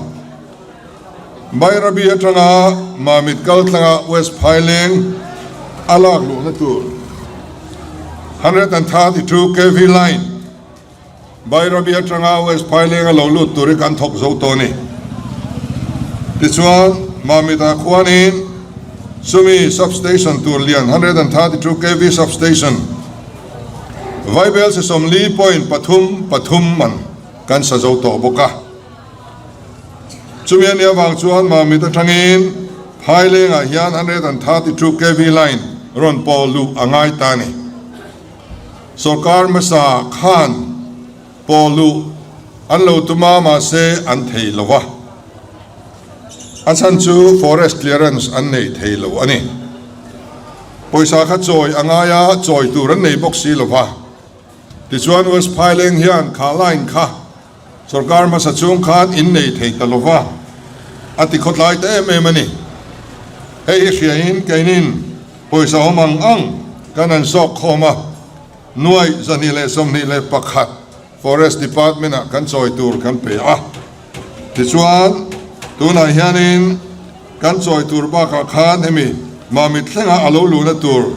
Bairabi atanga Mamit kal tlanga West Phaileng a lak luhna tur 132 kv line Bairabi atanga West Phaileng a lo lut tur hi kan thawk zo tawh a ni. Tichuan, Mamit-ah khuanin chumi substation tur lian 132 kv substation Vaibel chi 40 point pathum pathum man kan sa zo tawh bawk a. Chumi a nih avang chuan Mamit atangin Phailengah hian 132 kv line rawn pawh luh a ngai ta a ni. Sorkar hmasa khan pawh luh an lo tum a mahse an thei lo va, a chhan chu forest clearance an nei thei lo a ni. Pawisa kha chawi a ngai a, chawi tur an nei bawk si lo va. Tichuan West Phaileng hian kha line kha sorkar hmasa chung khan in nei thei ta lo va, a ti khawtlai ta em em a ni. Hei hi hriain keinin pawisa awm ang ang kan han sawk khawm a, nuaih 221 Forest Department ah kan chawi tur kan pe a. Tichuan, tunah hianin kan chawi tur bakah khan hemi Mamit thlenga a lo luhna tur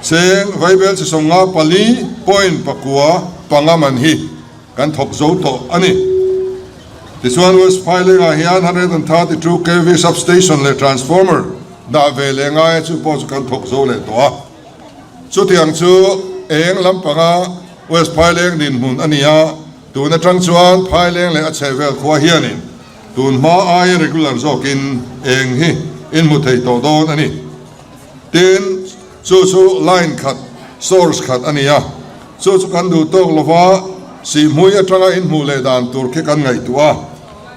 cheng vaibel chi 54 point pakua panga man hi kan thawk zo tawh a ni. Tichuan West Phailengah hian 132 kv substation leh transformer dah ve leh ngai a chu pawh chu kan thawk zo leh tawh a. Chutiang chu eng lampanga West Phaileng dinhmun a ni a, tun atang chuan Phaileng leh a chhehvel khua hianin tun hma aia regular zawkin eng hi in hmu thei tawh dawn a ni. Tin, chu chu line khat, source khat a ni a, chu chu kan duh tawk lova Sihhmui atanga in hmuh leh dan tur khi kan ngaihtuah a.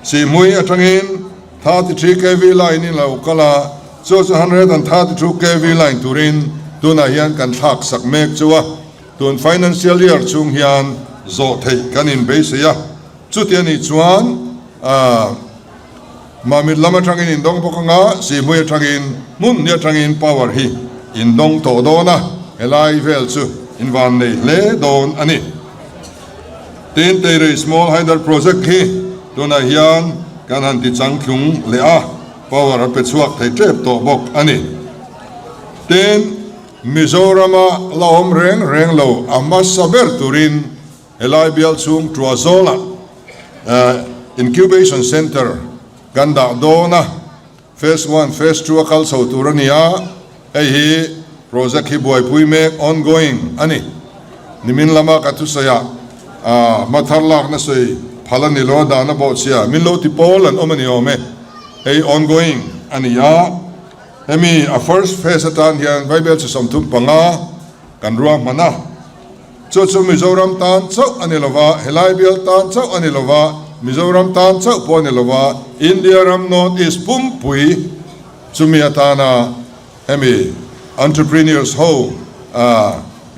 Sihhmui atangin 33 kv line in lo kal a, chu chu 132 kv line turin tunah hian kan thlak sak mek chu a, tun financial year chhung hian zawh theih kan inbeisei a. Chuti a nih chuan aah. Mamit lam atangin in dawng bawk anga, Sihhmui atangin hmun ni atangin power hi in dawng tawh dawn a, helai vel chu in van nei hle dawn a ni. Tin, Teirei Small Hydel Project hi tunah hian kan han ti changtlung leh a, power a pe chhuak thei tep tawh bawk a ni. Tin. Mizorama la awm reng reng lo a hmasa ber turin helai bial chhung Tuazawlah Incubation Centre kan dah dawn a, Phase One, Phase Two a kal chho tur a ni a, hei hi project hi buaipui mek, ongoing, a ni. Nimin lama ka thusawi ah hma thar lakna sawi phal a ni lo a dahna bawhchhia min lo ti pawl an awm a ni awm e, hei ongoing a ni a, hemi a first phase atan hian Vaibel chi 35 kan ruahman a. Chu chu Mizoram tan chauh a ni lo va, helai bial tan chauh a ni lo va, Mizoram tan chauh pawh a ni lo va, India ram North East pumpui chumi atana hemi entrepreneurs ho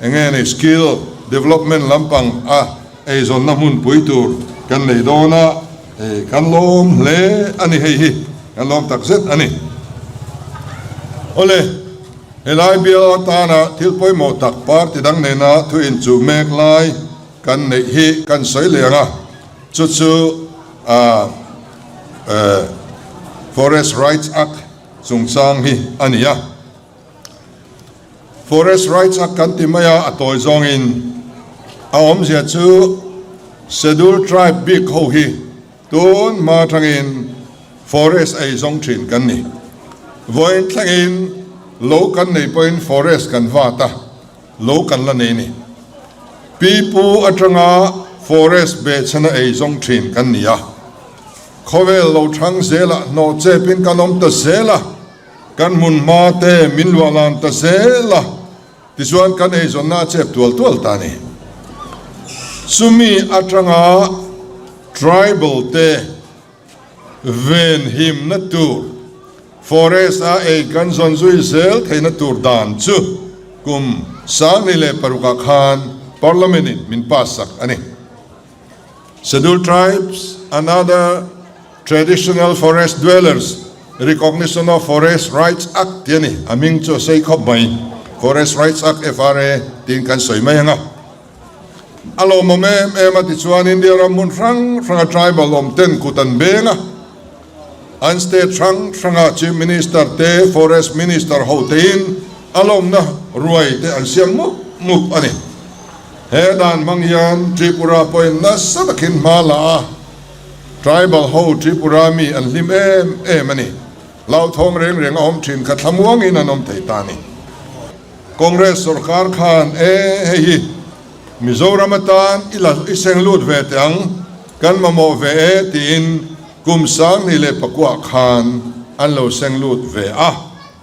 eng nge ni skill development lampang a eizawnna hmunpui tur kan nei dawn a, kan lawm hle a ni hei hi, kan lawm takzet a ni. Awle. Helai bial atana thil pawimawh tak party dang nena thu inchuh mek lai kan neih hi kan sawi leh ang a, chu chu Forest Rights Act chungchang hi a ni a. Forest Rights Act kan ti mai a, a tawi zawngin a awmzia chu Scheduled Tribe bik ho hi Tun hma atangin forest ei zawng thin kan ni. Vawiin thlengin lo kan nei pawhin forest kan vat a, lo kan la nei ni. Pi pu atanga forest behchhana ei zawng thin kan ni a. Khawvel lo thang zelah hnawh chepin kan awm ta zel a, kan hmun hma te min luahlan ta zel a. Tichuan kan eizawnna a chep tual tual ta a ni. Chumi atanga tribal te venhimna tur, forest a ei kan zawn zui zel theihna tur dan chu kum 2006 ah khan Parliament in min pass sak a ni. Scheduled Tribes and other Traditional Forest Dwellers Recognition of Forest Rights Act tih a ni. A hming chu a sei khawp mai. Forest Rights Act, FRA, tiin kan sawi mai ang a. A lawmawm em em a tichuan India ram hmun hrang hranga tribal awm ten kut an beng a. An state hrang hranga Chief Minister te, Forest Minister ho tein a lawmna ruai te an siam mup mup a ni. He dan hmang hian Tripura pawhin nasa takin hma la a, tribal ho Tripura mi an hlim em em a ni. Hlauthawng reng reng a awm thin kha thlamuangin an awm thei ta a ni. Congress sorkar khan e hei hi Mizoram atan i la i seng lut ve teh ang, kan mamawh ve e tiin kum 2009 khan an lo seng lut ve a,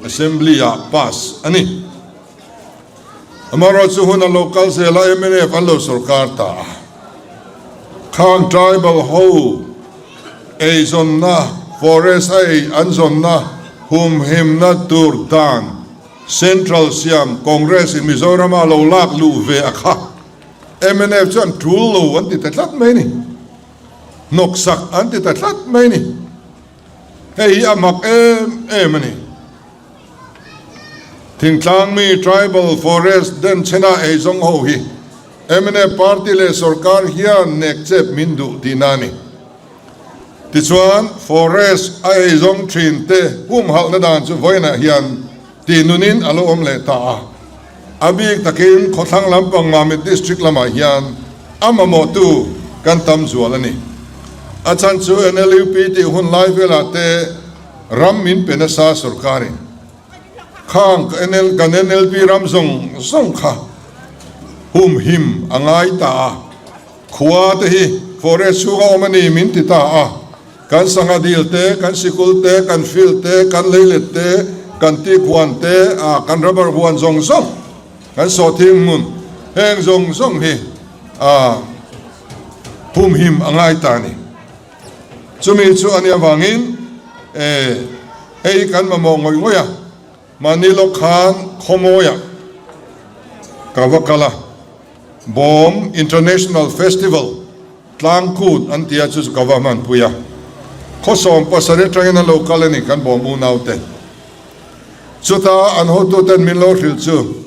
Assembly ah pass a ni. Amaherawhchu hun a lo kal zel a, mnf an lo sorkar ta a. Khang tribal ho eizawnna, forest a ei an zawnna humhimna tur dan Central siam Congress in Mizoram a lo lak luh ve a kha mnf chuan tul lo an ti ta tlat mai ni. Hnawksak an ti ta tlat mai ni. Hei hi a mak em em a ni. Thingtlang mi tribal forest den chhena eizawng ho hi mnf party leh sorkar hian nek chep min duh tihna a ni. Tichuan forest a eizawng thin te humhalhna dan chu vawiinah hian tih nunin a lo awm leh ta a. A bik takin khawthlang lampang Mamit district lamah hian a mamawhtu kan tam zual a ni. A chhan chu NLUP tih hun lai velah te Ram min pe nasa sorkarin khang kan NLP ram zawng zawng kha humhim a ngai ta a, khua te hi forest chhunga awm a ni min ti ta a, kan sangha dil te, kan sikul te, kan field te, kan leilet te, kan teak huan te, kan rubber huan zawng zawng, kan sawhthing hmun heng zawng zawng hi humhim a ngai ta a ni. Chumi chu a nih avangin e hei kan mamawh ngawih ngawih a, mahni lawk khan khawmawiah ka va kal a, Bawm International Festival tlangkut an tia chu chu ka va hmanpui a, khawsawm pasarih atangin an lo kal a ni kan bawm unaute. Chuta an hotuten min lo hrilh chu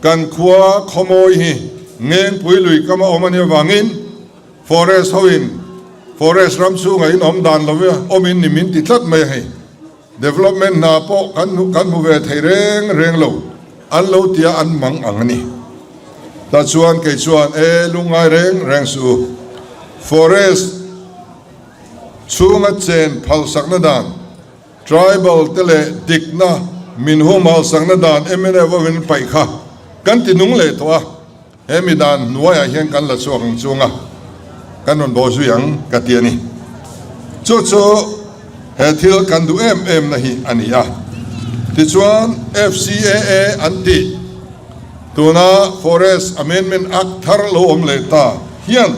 kan khua khawmawi hi Ngengpui lui kama awm a nih avangin, Forest ho in forest ram chhungah in awm dan lo awm in ni min ti tlat mai a hei. Development hna pawh kan kan hmu ve thei reng reng lo. An lo tia an mang ang a ni. Tah chuan kei chuan e lungngai reng reng suh u. Forest chhunga chen phalsakna dan, tribal te leh dikna min humhalsakna dan mnf ho in paih kha kan ti nung leh tawh a. He mi dan hnuaiah hian kan la chhuak ang chunga kan rawn bawh zui ang ka ti a ni. Chu chu he thil kan duh em em na hi a ni a. Tichuan FCAA an tih tuna Forest Amendment Act thar lo awm leh ta hian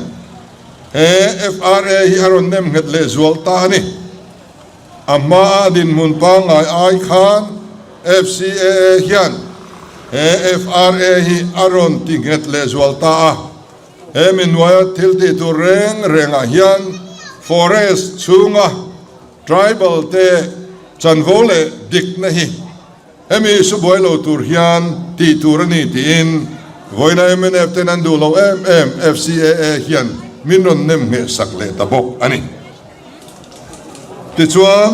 he FRA hi a rawn nem nghet leh zual ta a ni. A hmaa dinhmun pangngai ai khan FCAA hian he FRA hi a rawn ti nghet lehzual ta a. He mi hnuaia thil tih tur reng rengah hian forest chhunga tribal te chanvo leh dikna hi Hemi su buai lo tur hian tih tur a ni tiin vawiina mnf ten an duh lo em em FCAA hian min rawn nem ngheh sak leh ta bawk a ni. Tichuan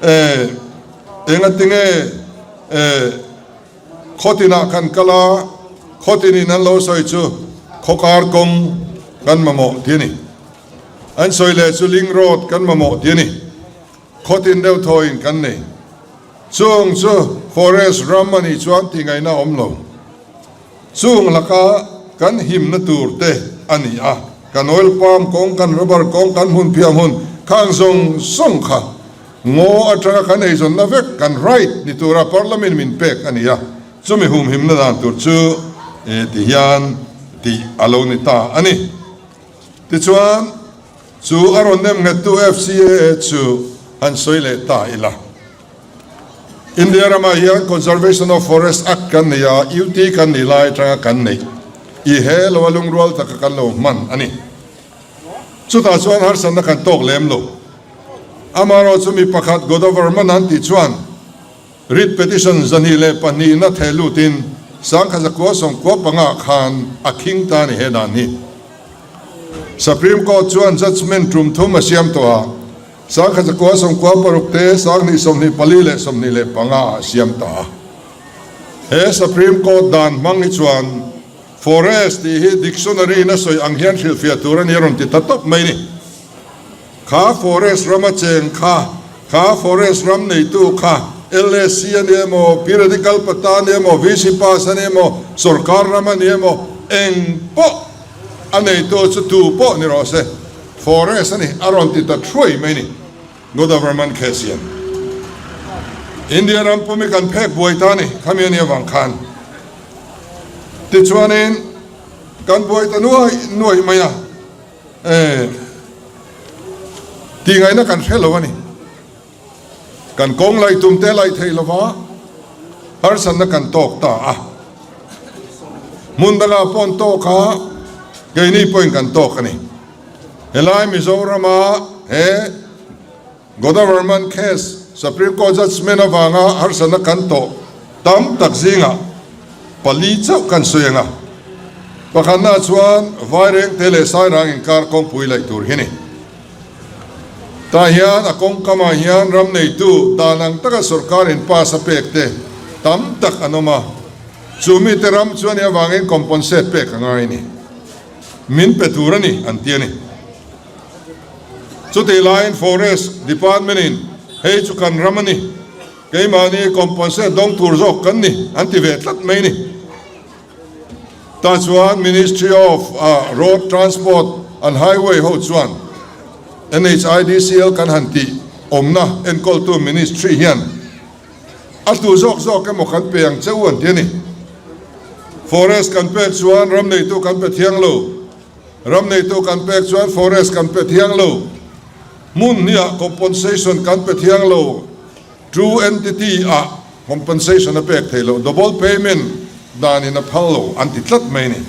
eh engatinge eh khawtinah kan kal a, khawtinin an lo sawi chu khawkar kawng kan mamawh ti a ni. An sawi leh chu link road kan mamawh ti a ni. Khawtin deuh thawiin kan nei. Chung chu forest ram a nih chuan tih ngaihna a awm lo. Chung laka kan himna tur te a ni a, kan oil palm kawng, kan rubber kawng, kan hmun phiah hmun khang zawng zawng kha ngaw atanga kan eizawnna vek kan right ni tura parliament min pek a ni a, chumi humhimna dan tur chu ti hian tih a lo ni ta a ni. Tichuan. Chu a rawn nem nghettu FCAA chu han sawi leh ta ila. India ramah hian Conservation of Forest Act kan nei a, UT kan nih lai atanga kan neih i he lo a lungrual taka kan lo hman a ni. Chutah chuan harsatna kan tawk lem lo. Amaherawhchu chu mi pakhat Godavarman an tih chuan Writ petition 202 na theh lutin 1995 khan a khing ta a ni he dan hi. Supreme Court chuan judgement tum thum a siam tawh a, 1996 te, 2024 leh 25 ah a siam ta a. He Supreme Court dan hmang hi chuan forest tih hi dictionary in a sawi ang hian hrilhfiah tur a ni a rawn ti ta tawp mai ni. Kha forest rama cheng kha, kha forest ram neitu kha LSC a ni emaw, Periodical Patta a ni emaw, VC Pass a ni emaw, sorkar ram a ni emaw, eng pawh a neitu chu tu pawh ni rawh se, forest a ni, a rawn ti ta thuai mai ni, Godavarman case hian. India ram pum hi kan phek buai ta a ni, khami a nih avang khan. Tichuanin kan buai ta nuai nuai mai a. Eh, tih ngaihna kan hre lo a ni. Kan kawng laih tum te laih theih lova harsatna kan tawk ta a. Hmun dangah pawh an tawk a, keini pawhin kan tawk a ni. Helai Mizorama he Godavarman case Supreme Court judgement avanga harsatna kan tawh tam tak zingah pali chauh kan sawi ang a. Pakhatna chuan Vairengte leh Sairang inkar kawngpui laih tur hi ni. Tah hian a kawngkamah hian ram neitu dan ang taka sorkarin pass a pek te tam tak an awm a, chu mite ram chu a nih avangin compensate pek a ngai a ni. Min pe tur a ni an ti a ni. Chutih laiin Forest Department in hei chu kan ram a ni, keimahni compensate dawng tur zawk kan ni an ti ve tlat mai ni. Tah chuan Ministry of Road Transport and Highway ho chuan NHIDCL kan han tih awmna enkawltu Ministry hian a tu zawk zawk emaw kan pe ang che u an ti a ni. Forest kan pek chuan ram neitu kan pe thiang lo. Ram neitu kan pek chuan forest kan pe thiang lo, hmun hniah compensation kan pe thiang lo, true entity ah compensation a pek thei lo, double payment dan in a phal lo an ti tlat mai a ni.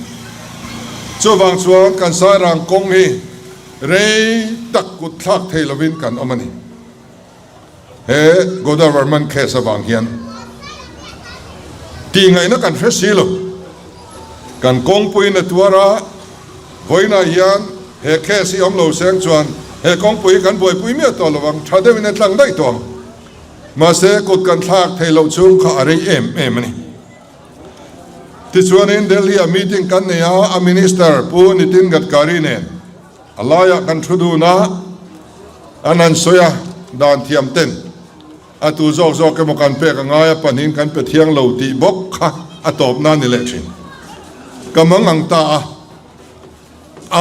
Chuvang chuan kan Sairang kawng hi rei tak kut thlak thei lovin kan awm a ni. He Godavarman case avang hian tih ngaihna kan hre si lo. Kan kawngpuiin a tuar a, vawiinah hian he case hi awm lo seng chuan he kawngpui hi kan buaipui miah tawh lo ang, tha deuhin a tlang daih tawh ang. Mahse kut kan thlak thei loh chhung kha a rei em em a ni. Tichuanin Delhi-ah meeting kan nei a, a Minister Pu Nitin Gadkari nen a laiah kan thu dun a, an han sawi a, dan thiam ten a tu zawk zawk emaw kan pek a ngai a, pahnihin kan pe thiang lo tih bawk kha a tawpna a ni leh thin. Ka mang ang ta a,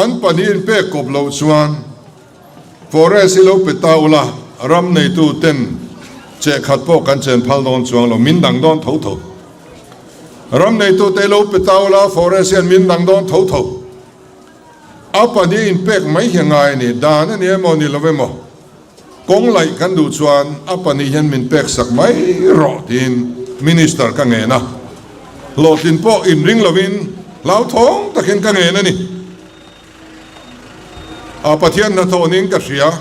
an pahnihin pek kawp loh chuan Forest hi lo pe ta ula, ram neitu ten cheh khat pawh kan chen phal dawn chuang lo, min dang dawn tho tho. Ram neitu te lo pe ta ula, forest hian min dang dawn tho tho. A pahnih inpek mai hi a ngai a ni, dan a ni emaw ni lo emaw, kawng laih kan duh chuan a pahnih hian min pek sak mai rawh tiin Minister ka ngen a, hlawhtlin pawh inring lovin hlauthawng takin ka ngen a ni. A Pathian hnathawh niin ka hria.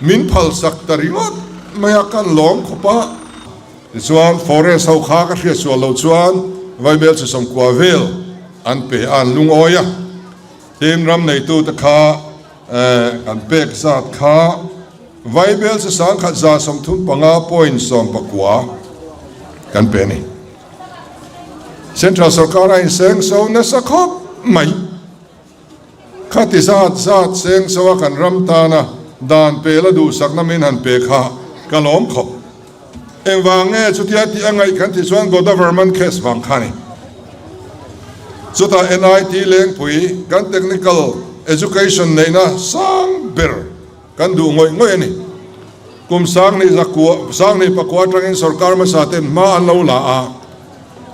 Min phalsak ta ringawt mai a, kan lawm khawp a. Tichuan forest ho kha ka hriat sual loh chuan Vaibel chi sawmkua vel an pe a, an lungawi a. Tin, ram neitute kha kan pek zat kha Vaibel chi sangkhat 135 point 19 kan pe a ni. Central sorkar a inseng so nasa khawp mai. Khati zat zat seng so a kan ram tana dan pela duhsakna min han pe kha ka lawm khawp. Engvang nge chutia tih a ngaih kan tih chuan Godavarman case vang kha a ni. Chutah NIT Lengpui kan technical education neihna sang ber Kan duh ngawih ngawih a ni. Kum 2000 zakua, 2009 atangin sorkar hmasa ten hma an lo la a,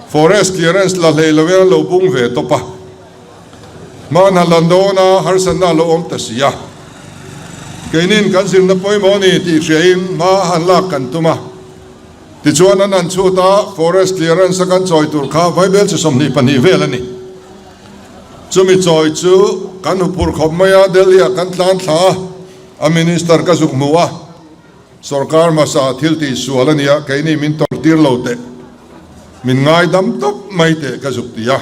forest clearance la hlei lovin an lo bung ve tawp a. Hma an han lan dawn a, harsatna a lo awm ta si a. Keinin kan zirna pawimawh a ni tih hriain hma han lak kan tum a. Tichuan an han chhut a, forest clearance a kan chawi tur kha vaibel chi 22 vel a ni. Chumi chawi chu kan huphurh khawp mai a, Delhi-ah kan tlan thla a, a Minister ka zuk hmu a, sorkar hmasa thil tih sual a nia, keini min tawrh tir lo teh, min ngaidam tawp mai teh ka zuk ti a.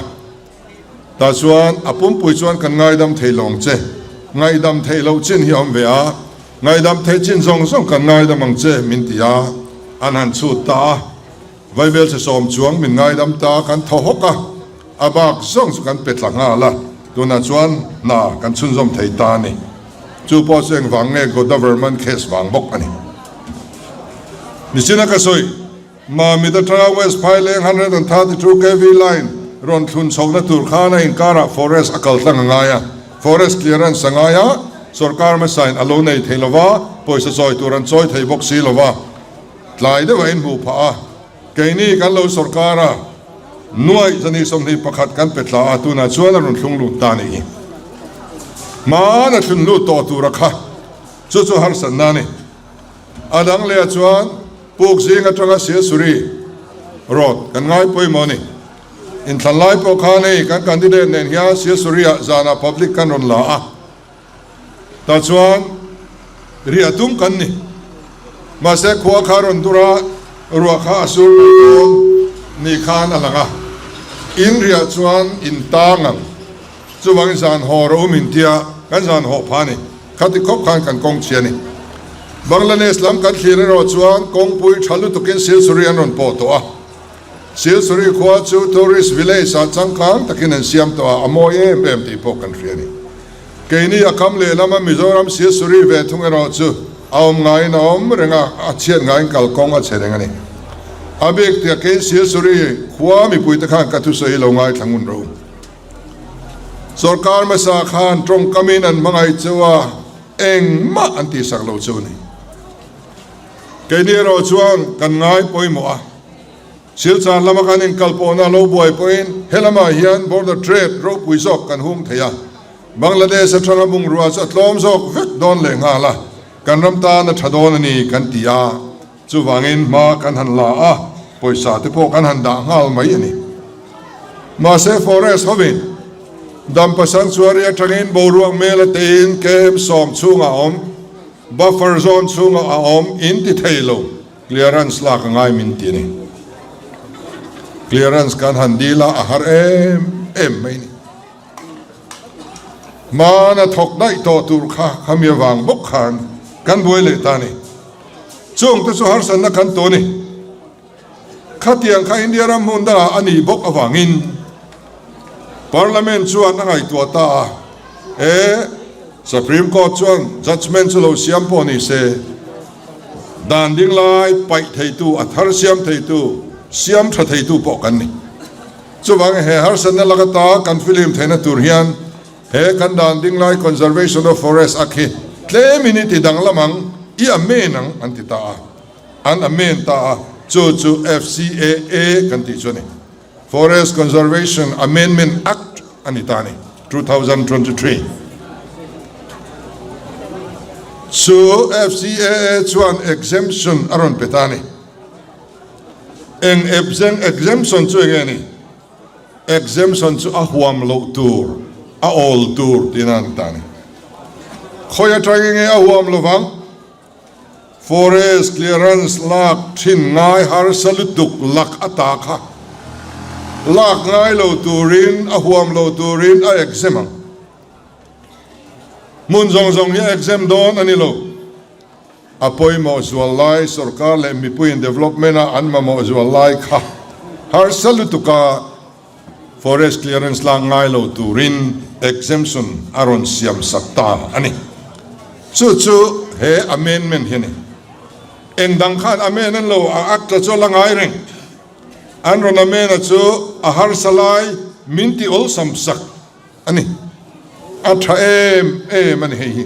Tah chuan a pumpui chuan kan ngaidam thei lo ang che, ngaihdam theih loh chin hi a awm ve a, ngaihdam theih chin zawng zawng kan ngaidam ang che min ti a, an han chhut ta a. Vaibelchhe sawm chuang min ngaidam ta kan thaw hawk a, a bak zawng chu kan pe tla nghal a, tunah chuan hna kan chhunzawm thei ta a ni. Chu pawh chu engvang nge Godavarman case vang bawk a ni. Nichina ka sawi, Mamit atanga West Phaileng 132 kv line rawn thlun chhohna tur khan a inkarah forest a kal tlang a ngai a, forest clearance a ngai a, sorkar hmasain a lo nei thei lova, pawisa chawi tur an chawi thei bawk si lova. Tlai deuh a inhmuh phah a, keini kan lo sorkar a, nuaih zani 21 kan pe tla a, tunah chuan a rawn thlung lut ta a nih hi. Hmaan a thlun lut tawh tura kha chu chu harsatna a ni. A dang leh ah chuan puk zing atanga Silsuri road kan ngai pawimawh a ni. Inthlan lai pawh khan hei kan candidate nen hian Silsuri ah zanah public kan rawn la a. Tah chuan riah tum kan ni. Mahse khua kha rawn dur a, ruah kha a sur mai dawn ni khan a lang a. In riah chuan in tang ang. Chuvangin zan haw rawh u min tia kan zan haw pha a ni. Khati khawp khan kan kawng chhi a ni. Bangladesh lam kan thlir erawh chuan kawngpui tha lutukin Silsuri an rawn pawh tawh a. Silsuri khua chu tourist village ah changkang takin an siam tawh a, a mawi em em tih pawh kan hria a ni. Keini a kam lehlam a Mizoram Silsuri ve thung erawh chu a awm ngaiin a awm reng a, a chhiat ngaiin kalkawng a chhe reng a ni. A bik tiakin Silsuri khua mipuite khan ka thusawi lo ngaithla ngun ro. Sorkar hmasa khan tawngkamin an hmangaih cheu a, engmah an tihsak lo cheu a ni. Keini erawh chuan kan ngai pawimawh a. Silchar lama kan inkalpawhna lo buai pawhin he lamah hian border trade ropui zawk kan hung thei a, Bangladesh atanga bungrua chu a tlawm zawk vek dawn leh nghal a, kan ram tan a tha dawn a ni kan ti a, chuvangin hma kan han la a, pawisa te pawh kan han dah nghal mai a ni. Mahse forest hovin Dampa Sanctuary atangin boruak mel a teiin KM 10 chhungah a awm, buffer zone chhungah a awm in ti thei lo. Clearance lak a ngai min ti a ni. Clearance kan han dil a, a har em em mai a ni. Hmana thawk daih tawh tur kha khami avang bawk khan kan buai leh ta a ni. Chung te chu harsatna kan tu a ni. Khatiang kha India ram hmun dangah a nih bawk avangin. Parliament chuan a ngaihtuah ta a, e, Supreme Court chuan judgement chu lo siam pawh ni se, dan ding lai paih theitu, a thar siam theitu, siam tha theitu pawh kan ni. Chuvangin he harsatna lak ata kan film theihna tur hian he kan dan ding lai Conservation of Forest Act hi tlemin i ti danglam ang, i amend ang an ti ta a. An amend ta a, chu chu FCAA kan tih chu a ni. Forest Conservation Amendment Act a ni ta a ni, 2023. Chu FCAA chuan exemption a rawn pe ta a ni. Eng exemption chu enge ni? Exemption chu a huam loh tur, a awl tur tihna a ni ta a ni. Khawi atangin nge a huam lovang? Forest clearance lak thin ngai harsa lutuk lak ata kha lak ngai lo turin a huam lo turin a exempt ang. Hmun zawng zawng hi a exempt dawn a ni lo. A pawimawh zual lai sorkar leh mipuiin development a an mamawh zual lai kha harsa lutuka Forest clearance lak ngai lo turin exemption a rawn siam sak ta a ni. Chu chu he amendment hi a ni. Eng dang khan amend an lo a act a chu a la ngai reng. An rawn amend a chu a harsa lai min ti awlsam sak a ni. A tha em em a ni hei hi.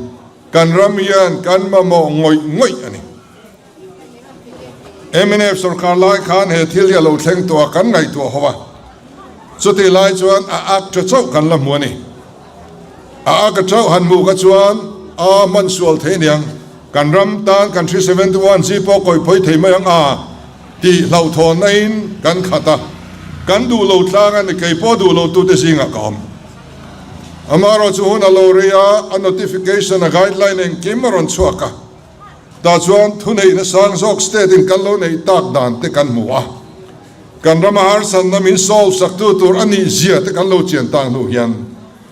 Kan ram hian kan mamawh ngawih ngawih a ni. Mnf sorkar lai khan he thil hi a lo thleng tawh a, kan ngaihtuah ho a. Chutih lai chuan a ak tha chauh kan la hmu a ni. A ak a chauh han hmuh kha chuan a hman sual thei aniang, kan ram tan kan 371 chi pawh kawi phawi thei mai ang a tih hlauhthawnna in kan khat a. Kan duh lo tlang a ni, kei pawh duh lo tute zingah ka awm. Amaherawhchu hun a lo rei a, a notification, a guideline engkim a rawn chhuak a. Tah chuan thuneihna sang zawk state in kan lo neih tak dan te kan hmu a, kan rama harsatna min solve saktu tur a nih zia te kan lo chian tak hnu hian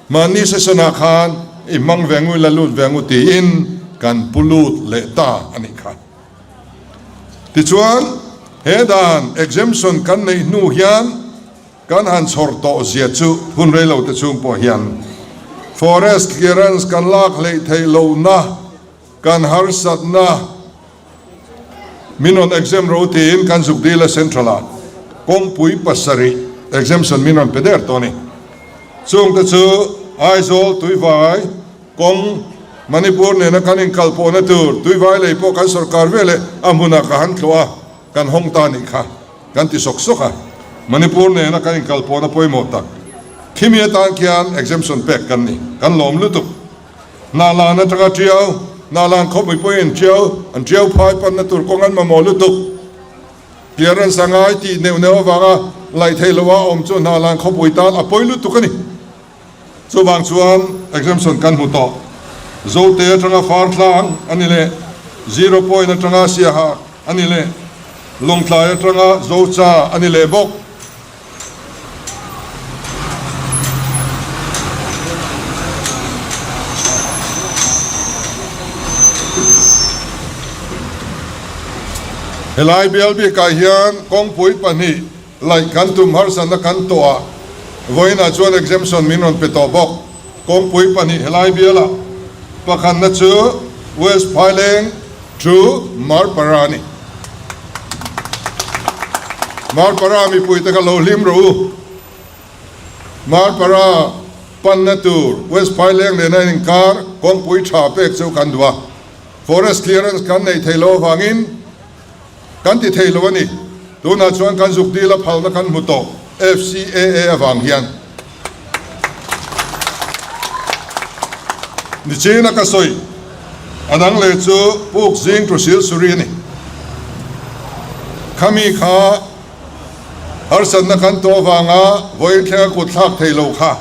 mahni session ah khan i hmang ve ngu i la lut ve ngu tiin kan pu lut leh ta a nih kha. Tichuan he dan exemption kan neih hnu hian Kan han chhawr tawh zia chu hun rei lo te chhung pawh hian forest clearance kan lak hleih theih lohna, kan harsatna min rawn exempt ro tiin kan zuk dil a Central ah kawngpui pasarih exemption min rawn pe der tawh a ni. Chung te chu Aizawl, Tuivai, kawng Manipur nena kan inkalpawhna tur Tuivai lei pawh kan sorkar veleh a hmunah ka han tluah a, kan hawng ta a nih kha. Kan ti sawk sawk a, Manipur nena kan inkalpawhna pawimawh tak khimi atan khian exemption pek kan ni, kan lawm lutuk. Hnahlan atanga tiau, hnahlan khawpui pawhin tiau, an tiau phai panna tur kawng an mamawh lutuk. Clearance a ngai tih neuh neuh avanga laih theih loha awm chu hnahlan khawpui tan a pawi lutuk a ni. Chuvang chuan exemption kan hmu tawh. Zote atanga far tlang a ni leh, Zero Point atanga Siaha a ni leh, Lawngtlai atanga Zocha a ni leh bawk. Helai bial bikah hian kawngpui pahnih Laih kan tum harsatna kan tawh a, vawiinah chuan exemption min rawn pe tawh bawk. Kawngpui pahnih helai bialah pakhatna chu West Phaileng to Marpara a ni. Marpara mipuite kha lo hlim rawh u. Marpara panna tur West Phaileng nena inkar kawngpui tha pek chu kan duh a. Forest clearance kan neih theih loh avangin Kan ti thei lo a ni. Tunah chuan kan zuk dil a phalna kan hmu tawh FCAA avang hian. Nichina ka sawi a dang leh chu puk zing tu sil suri a ni. Khami kha harsatna kan tawh avanga vawiin thlenga kut thlak thei lo kha.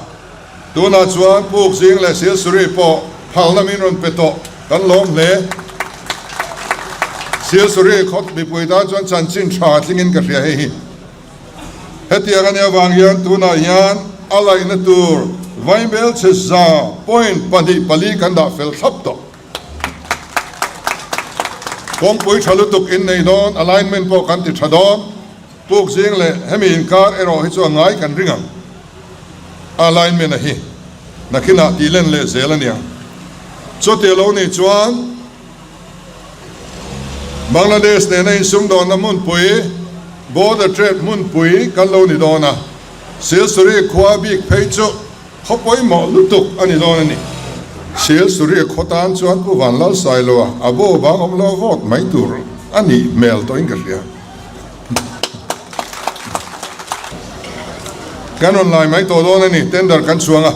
Tunah chuan puk zing leh Silsuri pawh phalna min rawn pe tawh, kan lawm hle. Silsuri khawp mipui tan chuan chanchin tha tlingin ka hria hei hi. Hetiang a nih avang hian tunah hian a laihna tur Vaibel chhe za point 24 kan dah fel thlap tawh. Kawngpui tha lutuk innei dawn, alignment pawh kan ti tha dawn. Puk zing leh hemi inkar erawh hi chu a ngai kan ring ang. Alignment a hi nakinah tih len leh zel a niang. Chuti lo nih chuan Bangladesh nena insumdawnna hmunpui, border trade hmunpui kan lo ni dawn a, Silsuri khua bik phei chu khaw pawimawh lutuk a ni dawn a ni. Silsuri khaw tan chuan Pu Vanlalsailoa a bo vang awm lo vote mai tur a nih hmel tawhin ka hria. Kan rawn lai mai tawh dawn a ni, tender kan chhuang a.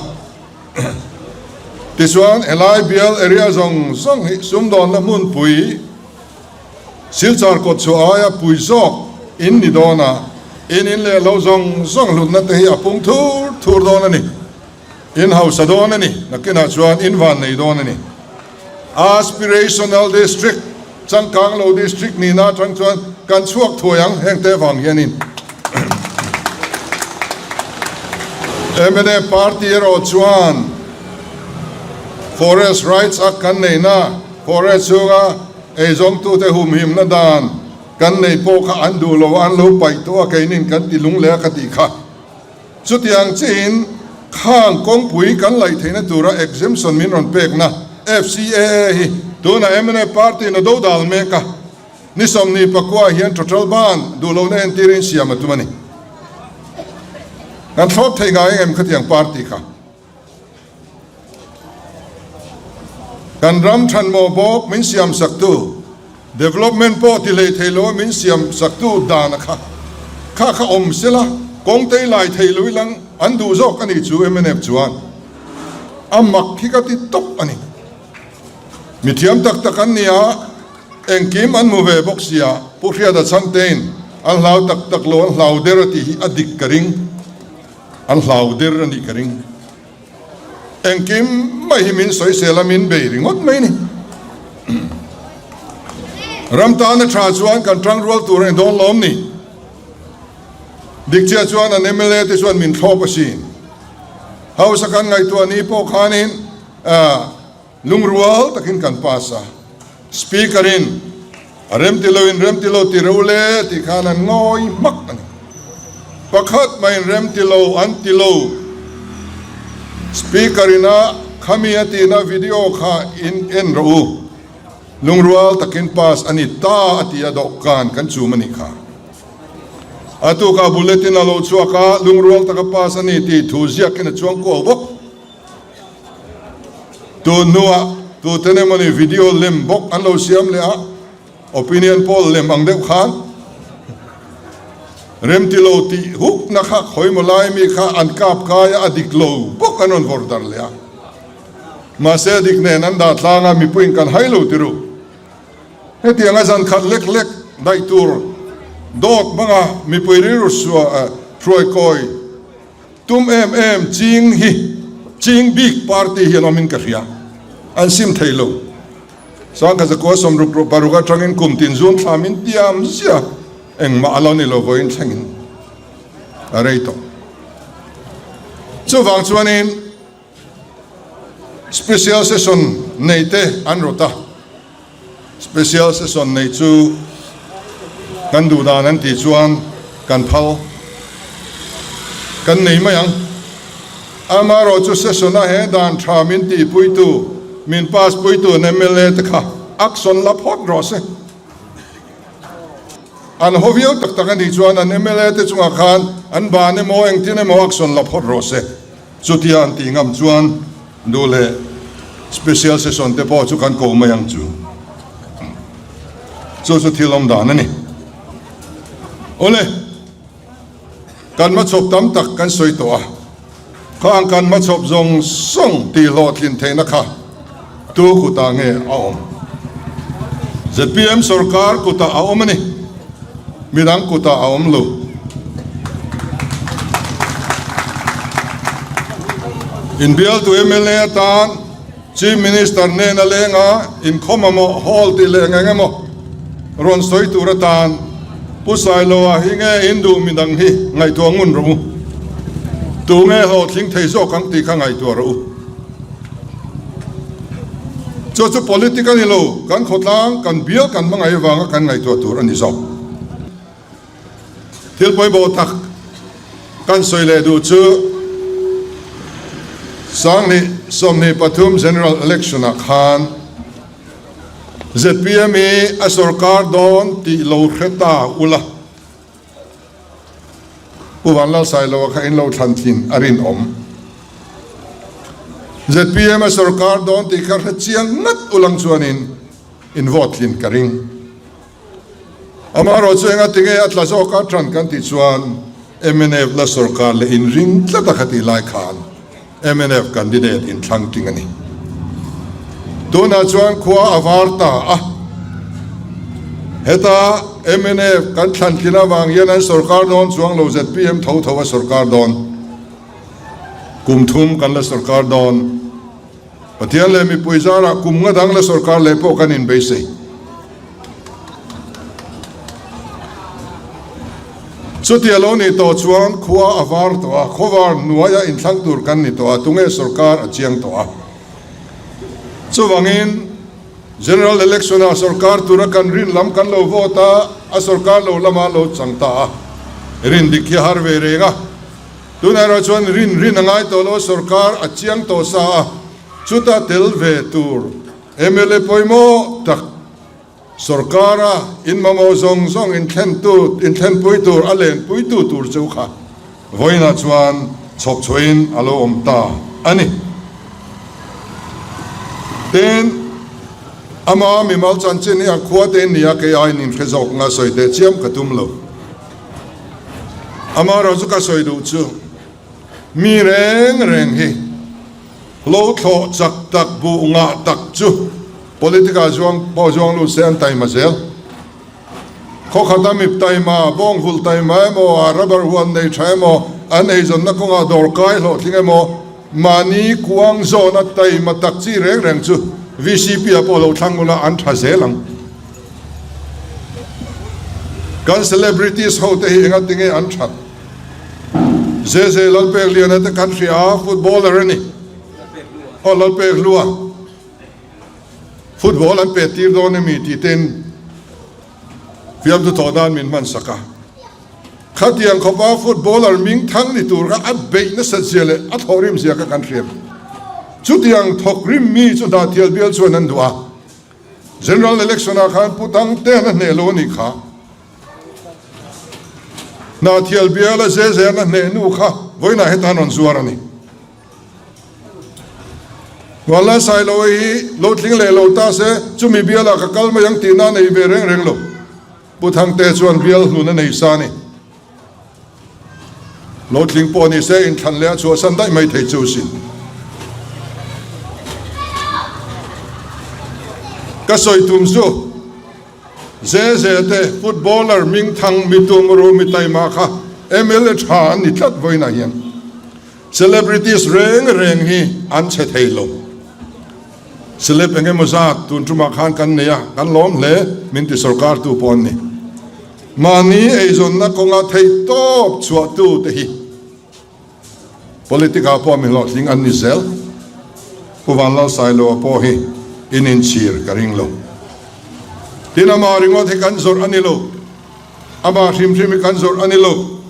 Tichuan helai bial area zawng zawng hi sumdawnna hmunpui Silchar kawt chhuah aia pui zawk in ni dawn a, in in leh lo zawng zawng hlutna te hi a pung thur thur dawn a ni. In hausa dawn a ni, nakinah chuan in van nei dawn a ni. Aspirational District, changkang lo District nihna atang chuan kan chhuak thuai ang heng te vang hianin. Mnf Party erawh chuan Forest Rights Act kan neihna, Forest chhunga eizawngtute humhimna dan kan neih pawh kha an duh lo a, an lo paih tawh a, keinin kan ti lung leh a ka tih kha. Chutiang chiin khang kawngpui kan laih theihna tura exemption min rawn pekna FCAA hi tunah mnf party in a dodal mek a, ni 24 hian total ban duh lohna entirin siam a tum a ni. Kan thlawp thei ngai em khatiang party kha? Kan ram thanmawh bawk min siam saktu, development pawh ti hlei thei lo a min siam saktu dan a kha kha kha awm sela, kawng tei lai thei lo ilang an duh zawk a ni chu mnf chuan a mak hi ka ti tawp a ni. Mi thiam tak tak an ni a, engkim an hmu ve bawk sia, Pu Hriata Chhangtein an hlau tak tak lo an hlau der a tih hi a dik ka ring. An hlau der a nih ka ring. Engkim mai hi min sawisel a, min bei ringawt mai ni. Ram tana tha chuan kan tangrual tur a ni dawn lawm ni. Dik chiah chuan an mla te chuan min thlawp asin. Hausa kan ngaihtuah ni pawh khanin Lungrual takin kan pass a, Speaker in a remti lo in remti lo ti reuh le tih khan an ngawi hmak a ni. Pakhat mah in remti lo an ti lo. Speaker in a khami a tihna video kha in en rawh u. Lungrual takin pass a ni ta a ti a dawhkan kan chum a nih kha. A tukah bulletin a lo chhuak a, lungrual taka pass a ni tih thu ziakin a chuang kuau bawk. Tun hnuah tuten emawni video lem bawk an lo siam leh a, opinion poll lem ang deuh khan remti lo tih hukna kha khawimaw lai mi kha an kap kai a, a dik lo bawk an rawn vawrh darh leh a. Mahse a dik nen an dah tlang a, mipuiin kan hai lo ti ru. Hetianga zan khat lek lek daih tur dawt hmanga mipui rilru hruaikawi Tum em em ching hi ching bik party hi an awmin ka hria, an sim thei lo. Sangkha 1966 atangin kum tin zun thla min tiam zia engmah a lo ni lo vawiin thlengin a rei tawh. Chuvang chuanin Special Session nei te an rawt a. Special Session nei chu kan duh dan an tih chuan kan phal kan nei mai ang. Amaherawh chu session a he dan tha min tihpuitu, min pass puitu an mla te kha action la phawt rawh se. An haw viau tak tak a nih chuan an mla te chungah khan an ban emaw engtin emaw action la phawt rawh se. Chutia an tih ngam chuan duh leh special session te pawh chu kan ko mai ang chu. Chu chu thil awm dan a ni. Awle, kan hmachhawp tam tak kan sawi tawh a, khang kan hmachhawp zawng zawng tih hlawhtlin theihna kha tu kutah nge a awm? Zpm sorkar kutah a awm a ni. Midang kutah a awm lo. Inbialtu mla atan Chief Minister hnena lenga inkhawm emaw hall tih leh eng emaw rawn sawi tur atan Pu Sailoa hi nge in duh midang hi ngaihtuah ngun rawh u. Tu nge hlawhtling thei zawk ang tih kha ngaihtuah rawh u. Chu chu politic a ni lo, kan khawtlang, kan bial kan hmangaih avanga kan ngaihtuah tur a ni zawk. Thil pawimawh tak kan sawi leh duh chu. 2023 General Election ah khan zpm hi a sorkar dawn tih lo hre ta ula. Pu Vanlalsailoa kha in lo thlan thin a rinawm. Zpm a sorkar dawn tih kha hre chiang ngat ulang chuanin in vote tlin ka ring. Amaherawh chu enga tinge a tla zawk a tan kan tih chuan mnf la sorkar leh in ring tlat a kha tih lai khan mnf candidate in thlang tling a ni. Tunah chuan khua a var ta a, heta mnf kan thlan tlin avang hian an sorkar dawn chuang lo zpm tho tho a sorkar dawn. Kum thum kan la sorkar dawn. Pathian leh mipui zarah kum nga dang la sorkar leh pawh kan inbeisei. Chutia lo nih tawh chuan khua a var tawh a, khawvar hnuaia inthlang tur kan ni tawh a, tunge sorkar a chiang tawh a. Chuvangin General Election-ah sorkar tura kan rin lam kan lo vote a, a sorkar lo lama lo chang ta a, rin dik hi a har ve reng a. Tunah erawh chuan rin rin a ngai tawh lo a, sorkar a chiang tawh sa a, chuta tel ve tur mla pawimawh tak sorkara in mamawh zawng zawng inthlentu inthlenpui tur a lenpuitu tur chu kha vawiinah chuan chhawp chhuahin a lo awm ta a ni. Tin, ama mimal chanchin hi a khua te in ni a, kei aiin inhre zawk nga sawi teh chiam ka tum lo. Amaherawh chu ka sawi duh chu mi reng reng hi hlo thlawh chak tak buh ngah tak chu politic-ah zuang pawh zuang lut se an taima zel. Khaw khata mip taima, bawng vulh taima emaw, a rubber huan nei tha emaw, an eizawnna kawngah dawr kai hlawhtling emaw, mahni kuang zawna taima tak chi reng reng chu VCP-ah pawh lo thlang ula an tha zel ang. Kan celebrities ho te hi enga tinge an that? Zeze Lalpekliana te kan hria a, footballer a ni. Aw Lalpekhlua. Football an pet tir dawn emi tih ten fiamthu thawh nan min hman sak a. Khatiang khawpa footballer ming thang ni tur kha a beih nasat zia leh a thawhrim zia kha kan hria. Chutiang thawkrim mi chu Hnahthial bial chuan an duh a. General Election ah khan Pu Thangtean a hneh lo a nih kha. Hnahthial biala Zezean a hneh nu kha vawiinah hetan rawn zuar a ni. Vanlai Sailoa hi lo tling leh lo ta se chumi bialah ka kal mai ang tihna a nei ve reng reng lo. Pu Thangte chuan bial hlun a nei sa a ni. Lo tling pawh ni se inthlan leh a chhuahsan daih mai thei chu sin. Ka sawi tum chu Zeze te footballer Mingthang Mitumru Mitaima kha mla tha an ni tlat vawiinah hian celebrities reng reng hi an che thei lo. Celeb eng emaw zat tun tumah khan kan nei a, kan lawm hle min ti sorkar tu pawh an ni. Mahni eizawnna kawnga theih tawp chhuahtu te hi politic ah pawh mi hlawhtling an ni zel. Pu Vanlalsailoa pawh hi in inchhir ka ring lo. Tin amah ringawt hi kan zawrh a ni lo. Amah hrim hrim hi kan zawrh a ni lo.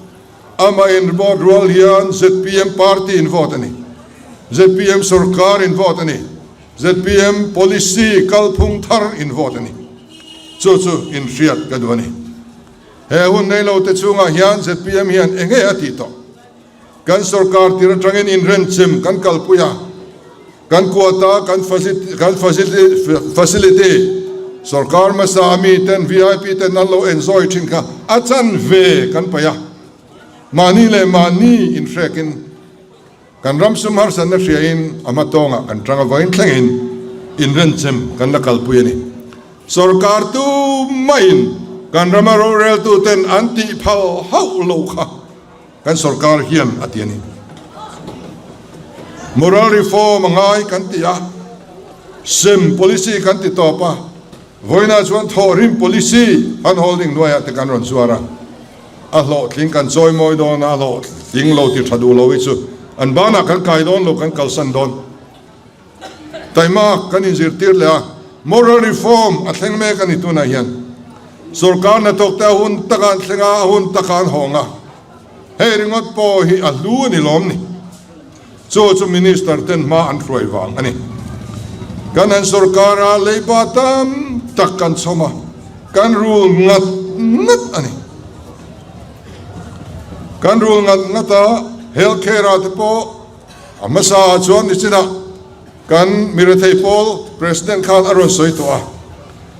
Amah in vote rual hian zpm party in vote a ni. Zpm sorkar in vote a ni. Zpm policy kalphung thar in vote a ni. Chu chu in hriat ka duh a ni. He hun nei lo te chungah hian zpm hian eng nge a tih tawh? Kan sorkar tir atangin inrenchem kan kalpui a, kan quota, kan kan facility sorkar hmasa a mi ten vip ten an lo enjoy thin kha a chanve kan paih a. Mahni leh mahni inhrekin kan ram sum harsatna hriain a hma tawngah kan tang avangin thlengin inrenchem kan la kalpui a ni. Sorkar tumah-in kan rama roreltuten an tih phal hauh lo kha kan sorkar hian a ti a ni. Moral reform a ngai kan ti a, sem policy kan ti tawp a, vawiinah chuan thawhrim policy han holding hnuaiah te kan rawn zuar a, a hlawhtling kan chawi mawi dawn a, a hlawhtling lo ti tha duh lo hi chu an banah kan kai dawn lo, kan kalsan dawn. Taimak kan inzirtir leh a, moral reform a thleng mek a ni tunah hian. Sorkar hnathawk te a hun taka an thleng a, a hun taka an hawng a, hei ringawt pawh hi a hlu a ni lawm ni. Chu chu Minister ten hma an hruai vang a ni. Kan han sorkar a, leiba tam tak kan chhawm a, kan rul ngat ngat a ni. Kan rul ngat ngat a, health care ah te pawh a hmasa ah chuan nichinah kan mirethei pawl President khan a rawn sawi tawh a,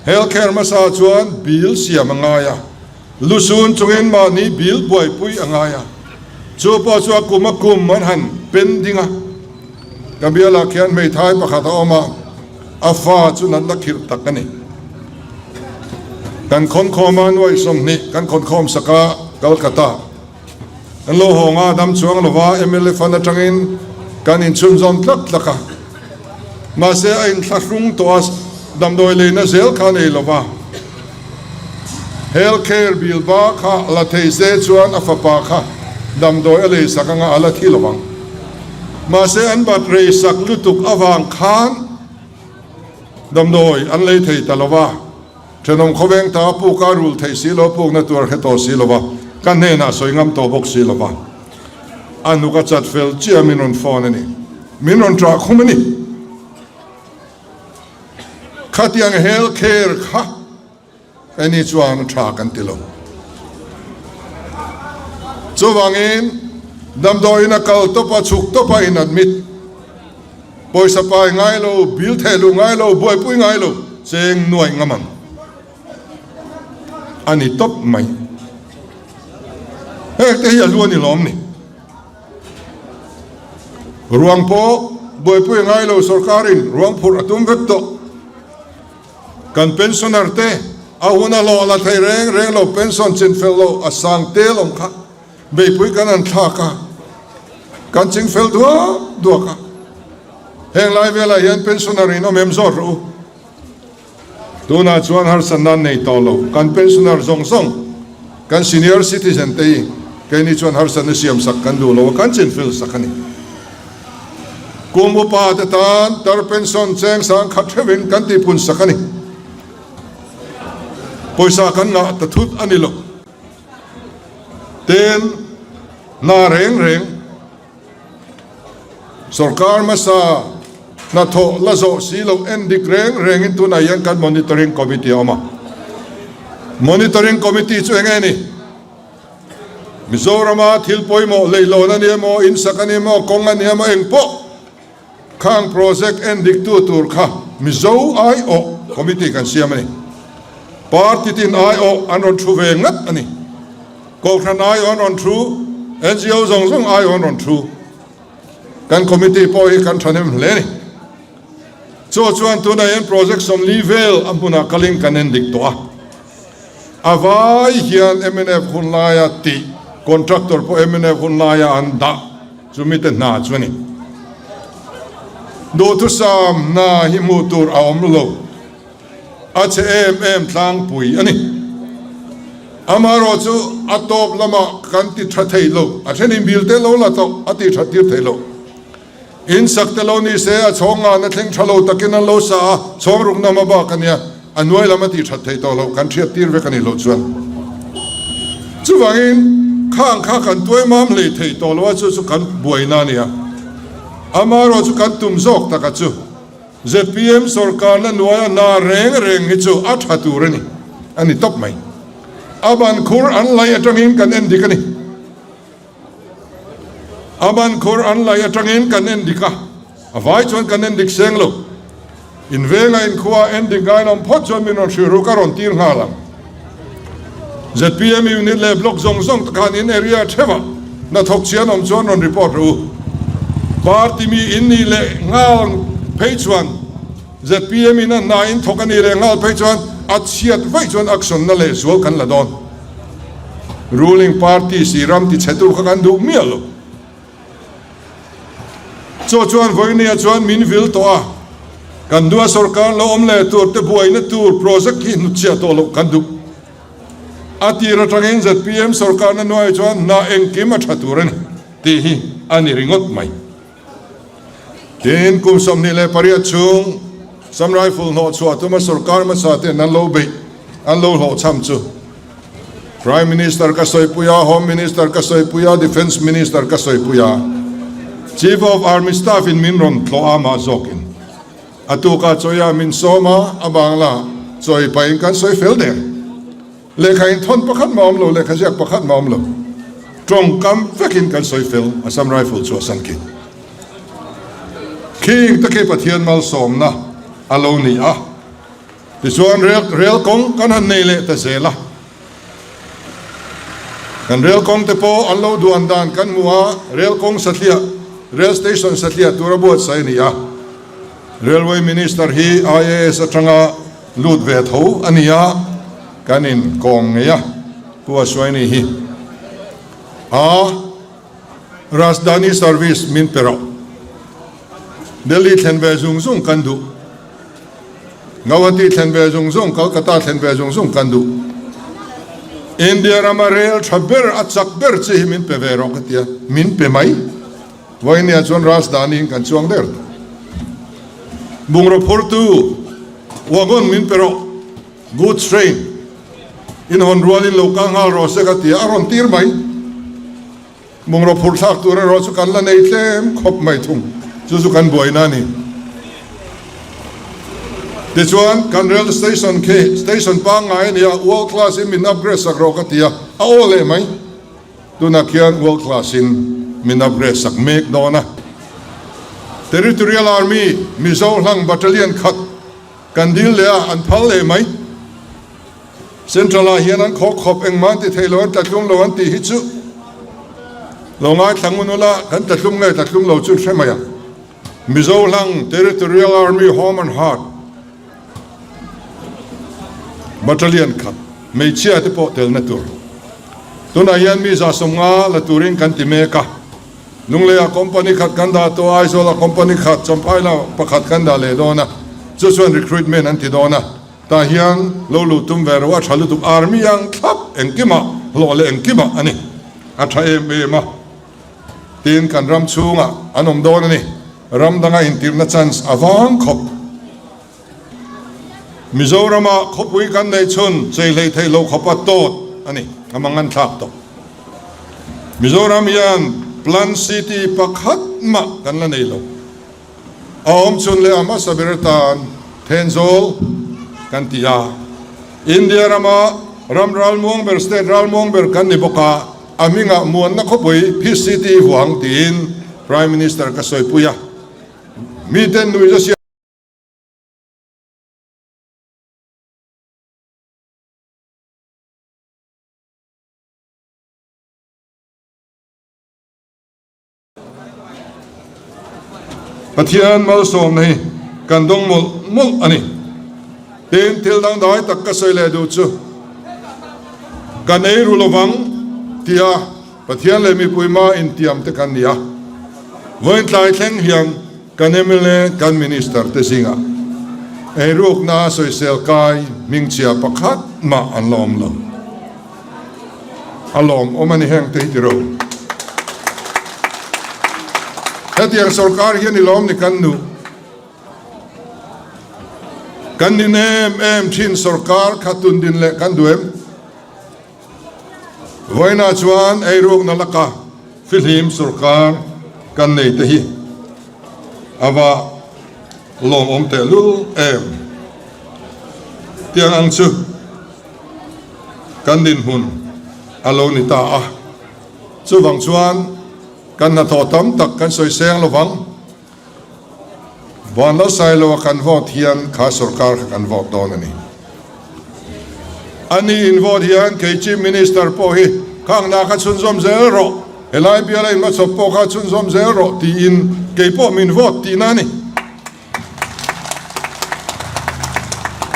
health care hmasa ah chuan bill siam a ngai a, Lusun chungin mahni bil buaipui a ngai a, chu pawh chu a kum a kum an han pen ding a. Ka bialah khian hmeithai pakhat a awm a, a fa chu natna khirh tak a ni. Kan khawnkhawm a nuaih 20 kan khawnkhawm sak a, Calcutta an lo hawng a, dam chuang lova mla fund atangin kan inchhunzawm tlak tlak a. Mahse a inthlahrung tawh a, damdawi leina zel kha a nei lova. Health care bill ba kha la thei se chuan a fapa kha damdawi a lei sak anga a la thi lovang. Mahse an bat rei sak lutuk avang khan damdawi an lei thei ta lova. Thenawm khawveng ta puk a rul thei si lo, pukna tur a hre tawh si lova, ka hnenah sawi ngam tawh bawk si lova. A hnuk a chat fel chiah min rawn phone a ni. Min rawn ṭah khum a ni. Khatiang health care kha eni chuan a tha kan ti lo. Chuvangin damdawiin a kal tawp a, chhuk tawp a in admit. Pawisa pai ngai lo, bill theh luh ngai lo, buaipui ngai lo, cheng nuaih ngam ang a ni tawp mai. Heng te hi a lu a ni lawm ni. Ruang pawh buaipui ngai lo sorkarin ruang phurh a tum vek tawh. Kan pensioner te a hun a hlawh la thei reng reng lo pension chin fel lo a sang tel awm kha beipui kan han thlak a, kan ching fel duak duak a. Heng lai velah hian pensioner in awm em zawt rawh u. Tunah chuan harsatna an nei tawh lo. Kan pensioner zawng zawng, kan senior citizen te hi keini chuan harsatna siam sak kan duh lo a, kan chinfil sak a ni. Kum upa te tan tar pension cheng sang khat hreuhin kan tihpun sak a ni. Pawisa kan ngah ta thut a ni lo. Tin, hna reng reng. Sorkar hmasa hnathawh la zawh si loh en dik reng rengin tunah hian kan Monitoring Committee a awm a. Monitoring Committee chu eng nge ni? Mizorama thil pawimawh leihlawn a ni emaw, insak a ni emaw, kawng a ni emaw eng pawh khang project en diktu tur kha Mizo aiawh committee kan siam a ni. Party tin aiawh an rawn thu ve ngat a ni. Kohhran aiawh an rawn thu, NGO zawng zawng aiawh an rawn thu. Kan committee pawh hi kan thahnem hle a ni. Chu chuan tunah hian project 40 vel a hmunah kalin kan en dik tawh a. A vai hian mnf hun laia tih, contractor pawh mnf hun laia an dah chumite hna chu a ni. Duhthusam hna hi hmuh tur a awm lo. A chhe em em tlangpui a ni. Amaherawh chu a tawp lamah kan ti tha thei lo, a thenin bil te lo la tawh a ti that tir thei lo. In sak te lo ni se a chhawng ngana thleng tha lo takin an lo sa a, chhawng ruk nama bak a nia, a hnuai lam a ti that thei tawh lo, kan hriat tir vek a ni loh chuan. Chuvangin khang kha kan tuai mam hlei thei tawh lo a, chu chu kan buaina a nia. Amaherawh chu kan tum zawk taka chu. Zpm sorkarna hnuaia hna reng reng hi chu a tha tur a ni, a ni tawp mai. A ban khur an laih atangin kan en dik a ni. A ban khur an laih atangin kan en dik a, a vai chuan kan en dik seng lo. In venga inkhua en dik ngainawm phawt chuan min rawn hrilh ruk a rawn tir nghal ang. Zpm unit leh block zawng zawng te khan in area theuhah hnathawk chian awm chuan rawn report rawh u. Party mi in nih leh nghal phei chuan zpm in a hna in thawk a nih leh nghal phei chuan a chhiat vaih chuan action na leh zual kan la dawn. Ruling party si ram ti chhe tu kha kan duh miah lo. Chaw chuan vawinia chuan min vil tawh a, kan duh a sorkar lo awm leh tur te buaina tur project hi hnutchhiah tawh loh kan duh. A tir atangin zpm sorkarna hnuaiah chuan hna engkim a tha tur a ni tih hi a ni ringawt mai. Tin, kum 28 chhung Assam Rifle hnawhchhuah tuma sorkar hmasa ten an lo beih an lo hlawhchham chu Prime Minister ka sawipui a, Home Minister ka sawipui a, Defence Minister ka sawipui a. Chief of Army Staff in min rawn tlawh a mah zawkin a tukah chawi ah min sawm a, a bangla chawi pahin kan sawi fel der. Lehkha in thawn pakhat mah awm lo, lehkha ziak pakhat mah awm lo. Tawngkam vekin kan sawi fel, Assam Rifle chu a san khi. Khing te khi Pathian malsawmna a lo ni a. Tichuan rel rel kawng kan han nei leh ta zel a. Kan rel kawng te pawh an lo duan dan kan hmu a, rel kawng satliah, rel station satliah tura buatsaih a ni a. Railway Minister hi IAS atanga lut ve tho a ni a, kan in kawm ngei a, Pu Aswaini hi a Rajdhani service min pe rawh. Delhi thlen ve zung zung kan duh. Gauhati thlen ve zung zung, Kolkata thlen ve zung zung kan duh. India rama rel tha ber, a chak ber chi hi min pe ve rawh ka ti a, min pe mai. Vawinia chuan Rajdhani in kan chuang der tawh. Bungraw phurtu wagon min pe rawh, goods train in hawn rualin lo kal nghal rawh se ka ti a, a rawn tir mai. Bungraw phur thlak tur erawh chu kan la nei tlem khawp mai thung, chu chu kan buaina a ni. Tichuan kan rail station khi station pangngai a ni a, world class in min upgrade sak rawh ka ti a, a aw leh mai. Tunah khian world class in min upgrade sak mek dawn a. Territorial Army Mizo hlang battalion khat kan dil leh a, an phal leh mai. Central ah hian an khawk khawp engmah an ti thei lo, an tlatlum lo an tih hi chu lo ngaithla ngun ula, kan tlatlum nge tlatlum lo chu hre mai ang. Mizo hlang Territorial Army Home and Heart Battalion khat hmeichhia te pawh telna tur. Tunah hian mi 150 la turin kan ti mek a. Lungleiah company khat kan dah tawh a, Aizawlah company khat, Champhailah pakhat kan dah leh dawn a, chu chuan recruitment an ti dawn a. Tah hian lo luh tum ve ro a tha lutuk, army ang thlap engkimah hlawh leh engkimah a ni. A tha em em a. Tin, kan ram chhungah an awm dawn a ni. Ram danga intirhna chance a vang khawp. Mizorama khawpui kan neih chhun chei hlei theih loh khawpa tawt a ni, a mang an thlak tawh. Mizoram hian Plan City pakhat mah kan la nei lo. A awm chhun leh a hmasa ber atan Thenzawl kan ti a. India rama ram ralmuang ber, state ralmuang ber kan ni bawk a, a hmingah muanna khawpui Peace City huang tiin Prime Minister ka sawipui a. Miten nuihza siam. Pathian malsawmna hi kan dawng mawlh mawlh a ni. Tin, thil dangdai tak ka sawi leh duh chu, kan ei ru lovang tia Pathian leh mipui hma intiam te kan ni a. Vawiin tlai thleng hian kan mla, kan Minister te zingah eirukna sawisel kai hmingchhia pakhat mah an la awm lo. A lawmawm a ni heng te hi ti ro. Hetiang sorkar hian i lawm ni kan nuh. Kan nin em em thin sorkar kha tun din leh kan duh em? Vawiinah chuan eirukna laka fihlim sorkar kan nei te hi a va lawmawm tehlul em? Tiang ang chu. Kan dinhmun a lo ni ta a, chuvang chuan kan hnathawh tam tak kan sawi seng lo vang. Van lo sai lo a kan vote hian kha sorkar kha kan vote dawn a ni. A ni in vote hian kei Chief Minister pawh hi khang hna kha chhunzawm zel rawh, helai biala inhmachhawp pawh kha chhunzawm zel rawh tiin kei pawh min vote tihna a ni.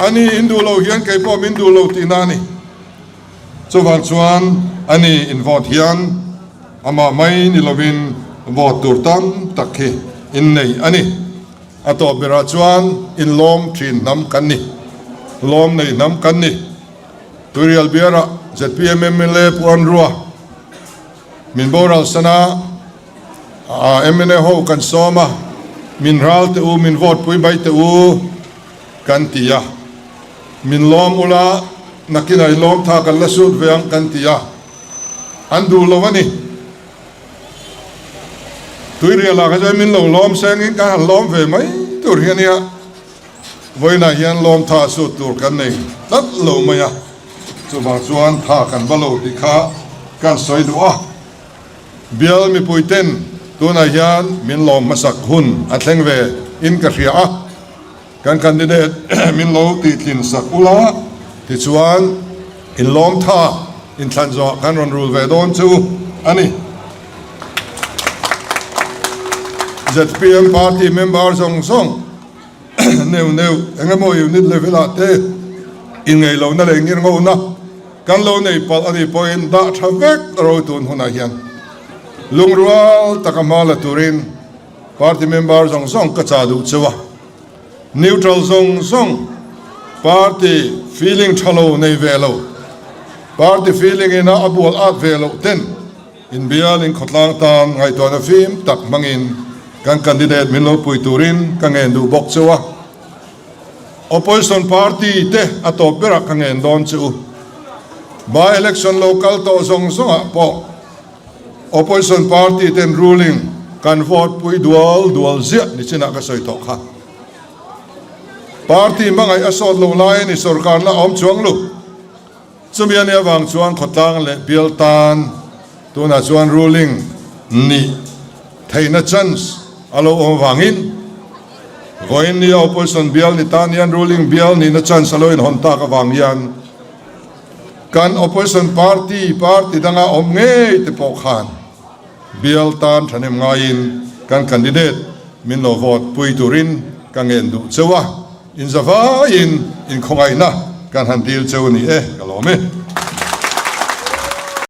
A ni in duh lo hian kei pawh min duh lo tihna a ni. Chuvang chuan a ni in vote hian amah mai ni lovin vote tur tam tak hi in nei a ni. A tawp berah chuan in lawm thin hnam kan ni. Lawm nei hnam kan ni. Tuirial biarah zpm mla Pu Anrua min boral sana. Mla ho kan sawm a, min ral teh u, min vote pui mai teh u kan ti a, min lawm ula nakinah i lawm tha kan la sut ve ang kan ti a, an duh lo a ni. Tuirial ah kha chuan min lo lawm sengin kan han lawm ve mai tur hi a nia. Vawiinah hian lawm tha sut tur kan nei tlat lo mai a, chuvang chuan tha kan va lo tih kha kan sawi duh a. Bial mipui ten tunah hian min lawm hmasak hun a thleng ve in ka hria a, kan candidate min lo tihtlin sak ula tichuan in lawm tha inthlan zawh kan rawn rul ve dawn chu a ni. Zpm party member zawng zawng neuh neuh eng emaw unit level ah te inngeihlohna leh ngirngona kan lo nei palh a nih pawhin dah tha vek ro tun hunah hian lungrual taka hma la turin party member zawng zawng ka chah duh cheu a, neutral zawng zawng party feeling tha lo nei ve lo, party feeling ina a bual at ve loh ten inbial in khawtlang tan ngaihtuahna fim tak hmangin kan candidate min lo pui turin ka ngen duh bawk cheu a. Opposition party te a tawp berah ka ngen dawn che u. By election lo kal tawh zawng zawngah pawh opposition party ten ruling kan vote pui dual dual ziah ni chinah ka sawi tawh kha. Party hmangaih a sawt lo lai a ni sorkarna a awm chuang lo. Chumi a nih avang chuan khawtlang leh bial tan tunah chuan ruling nih theihna chance a lo awm avangin vawiin nia opposition bial ni tan hian ruling bial nihna chance a lo inhawn tak avang hian kan opposition party party danga awm ngei te pawh khan bial tan thahnem ngaiin kan candidate min lo vote pui turin ka ngen duh cheu a. Inzavaiin inkhawngaihna kan han dil cheu a ni e, ka lawm e.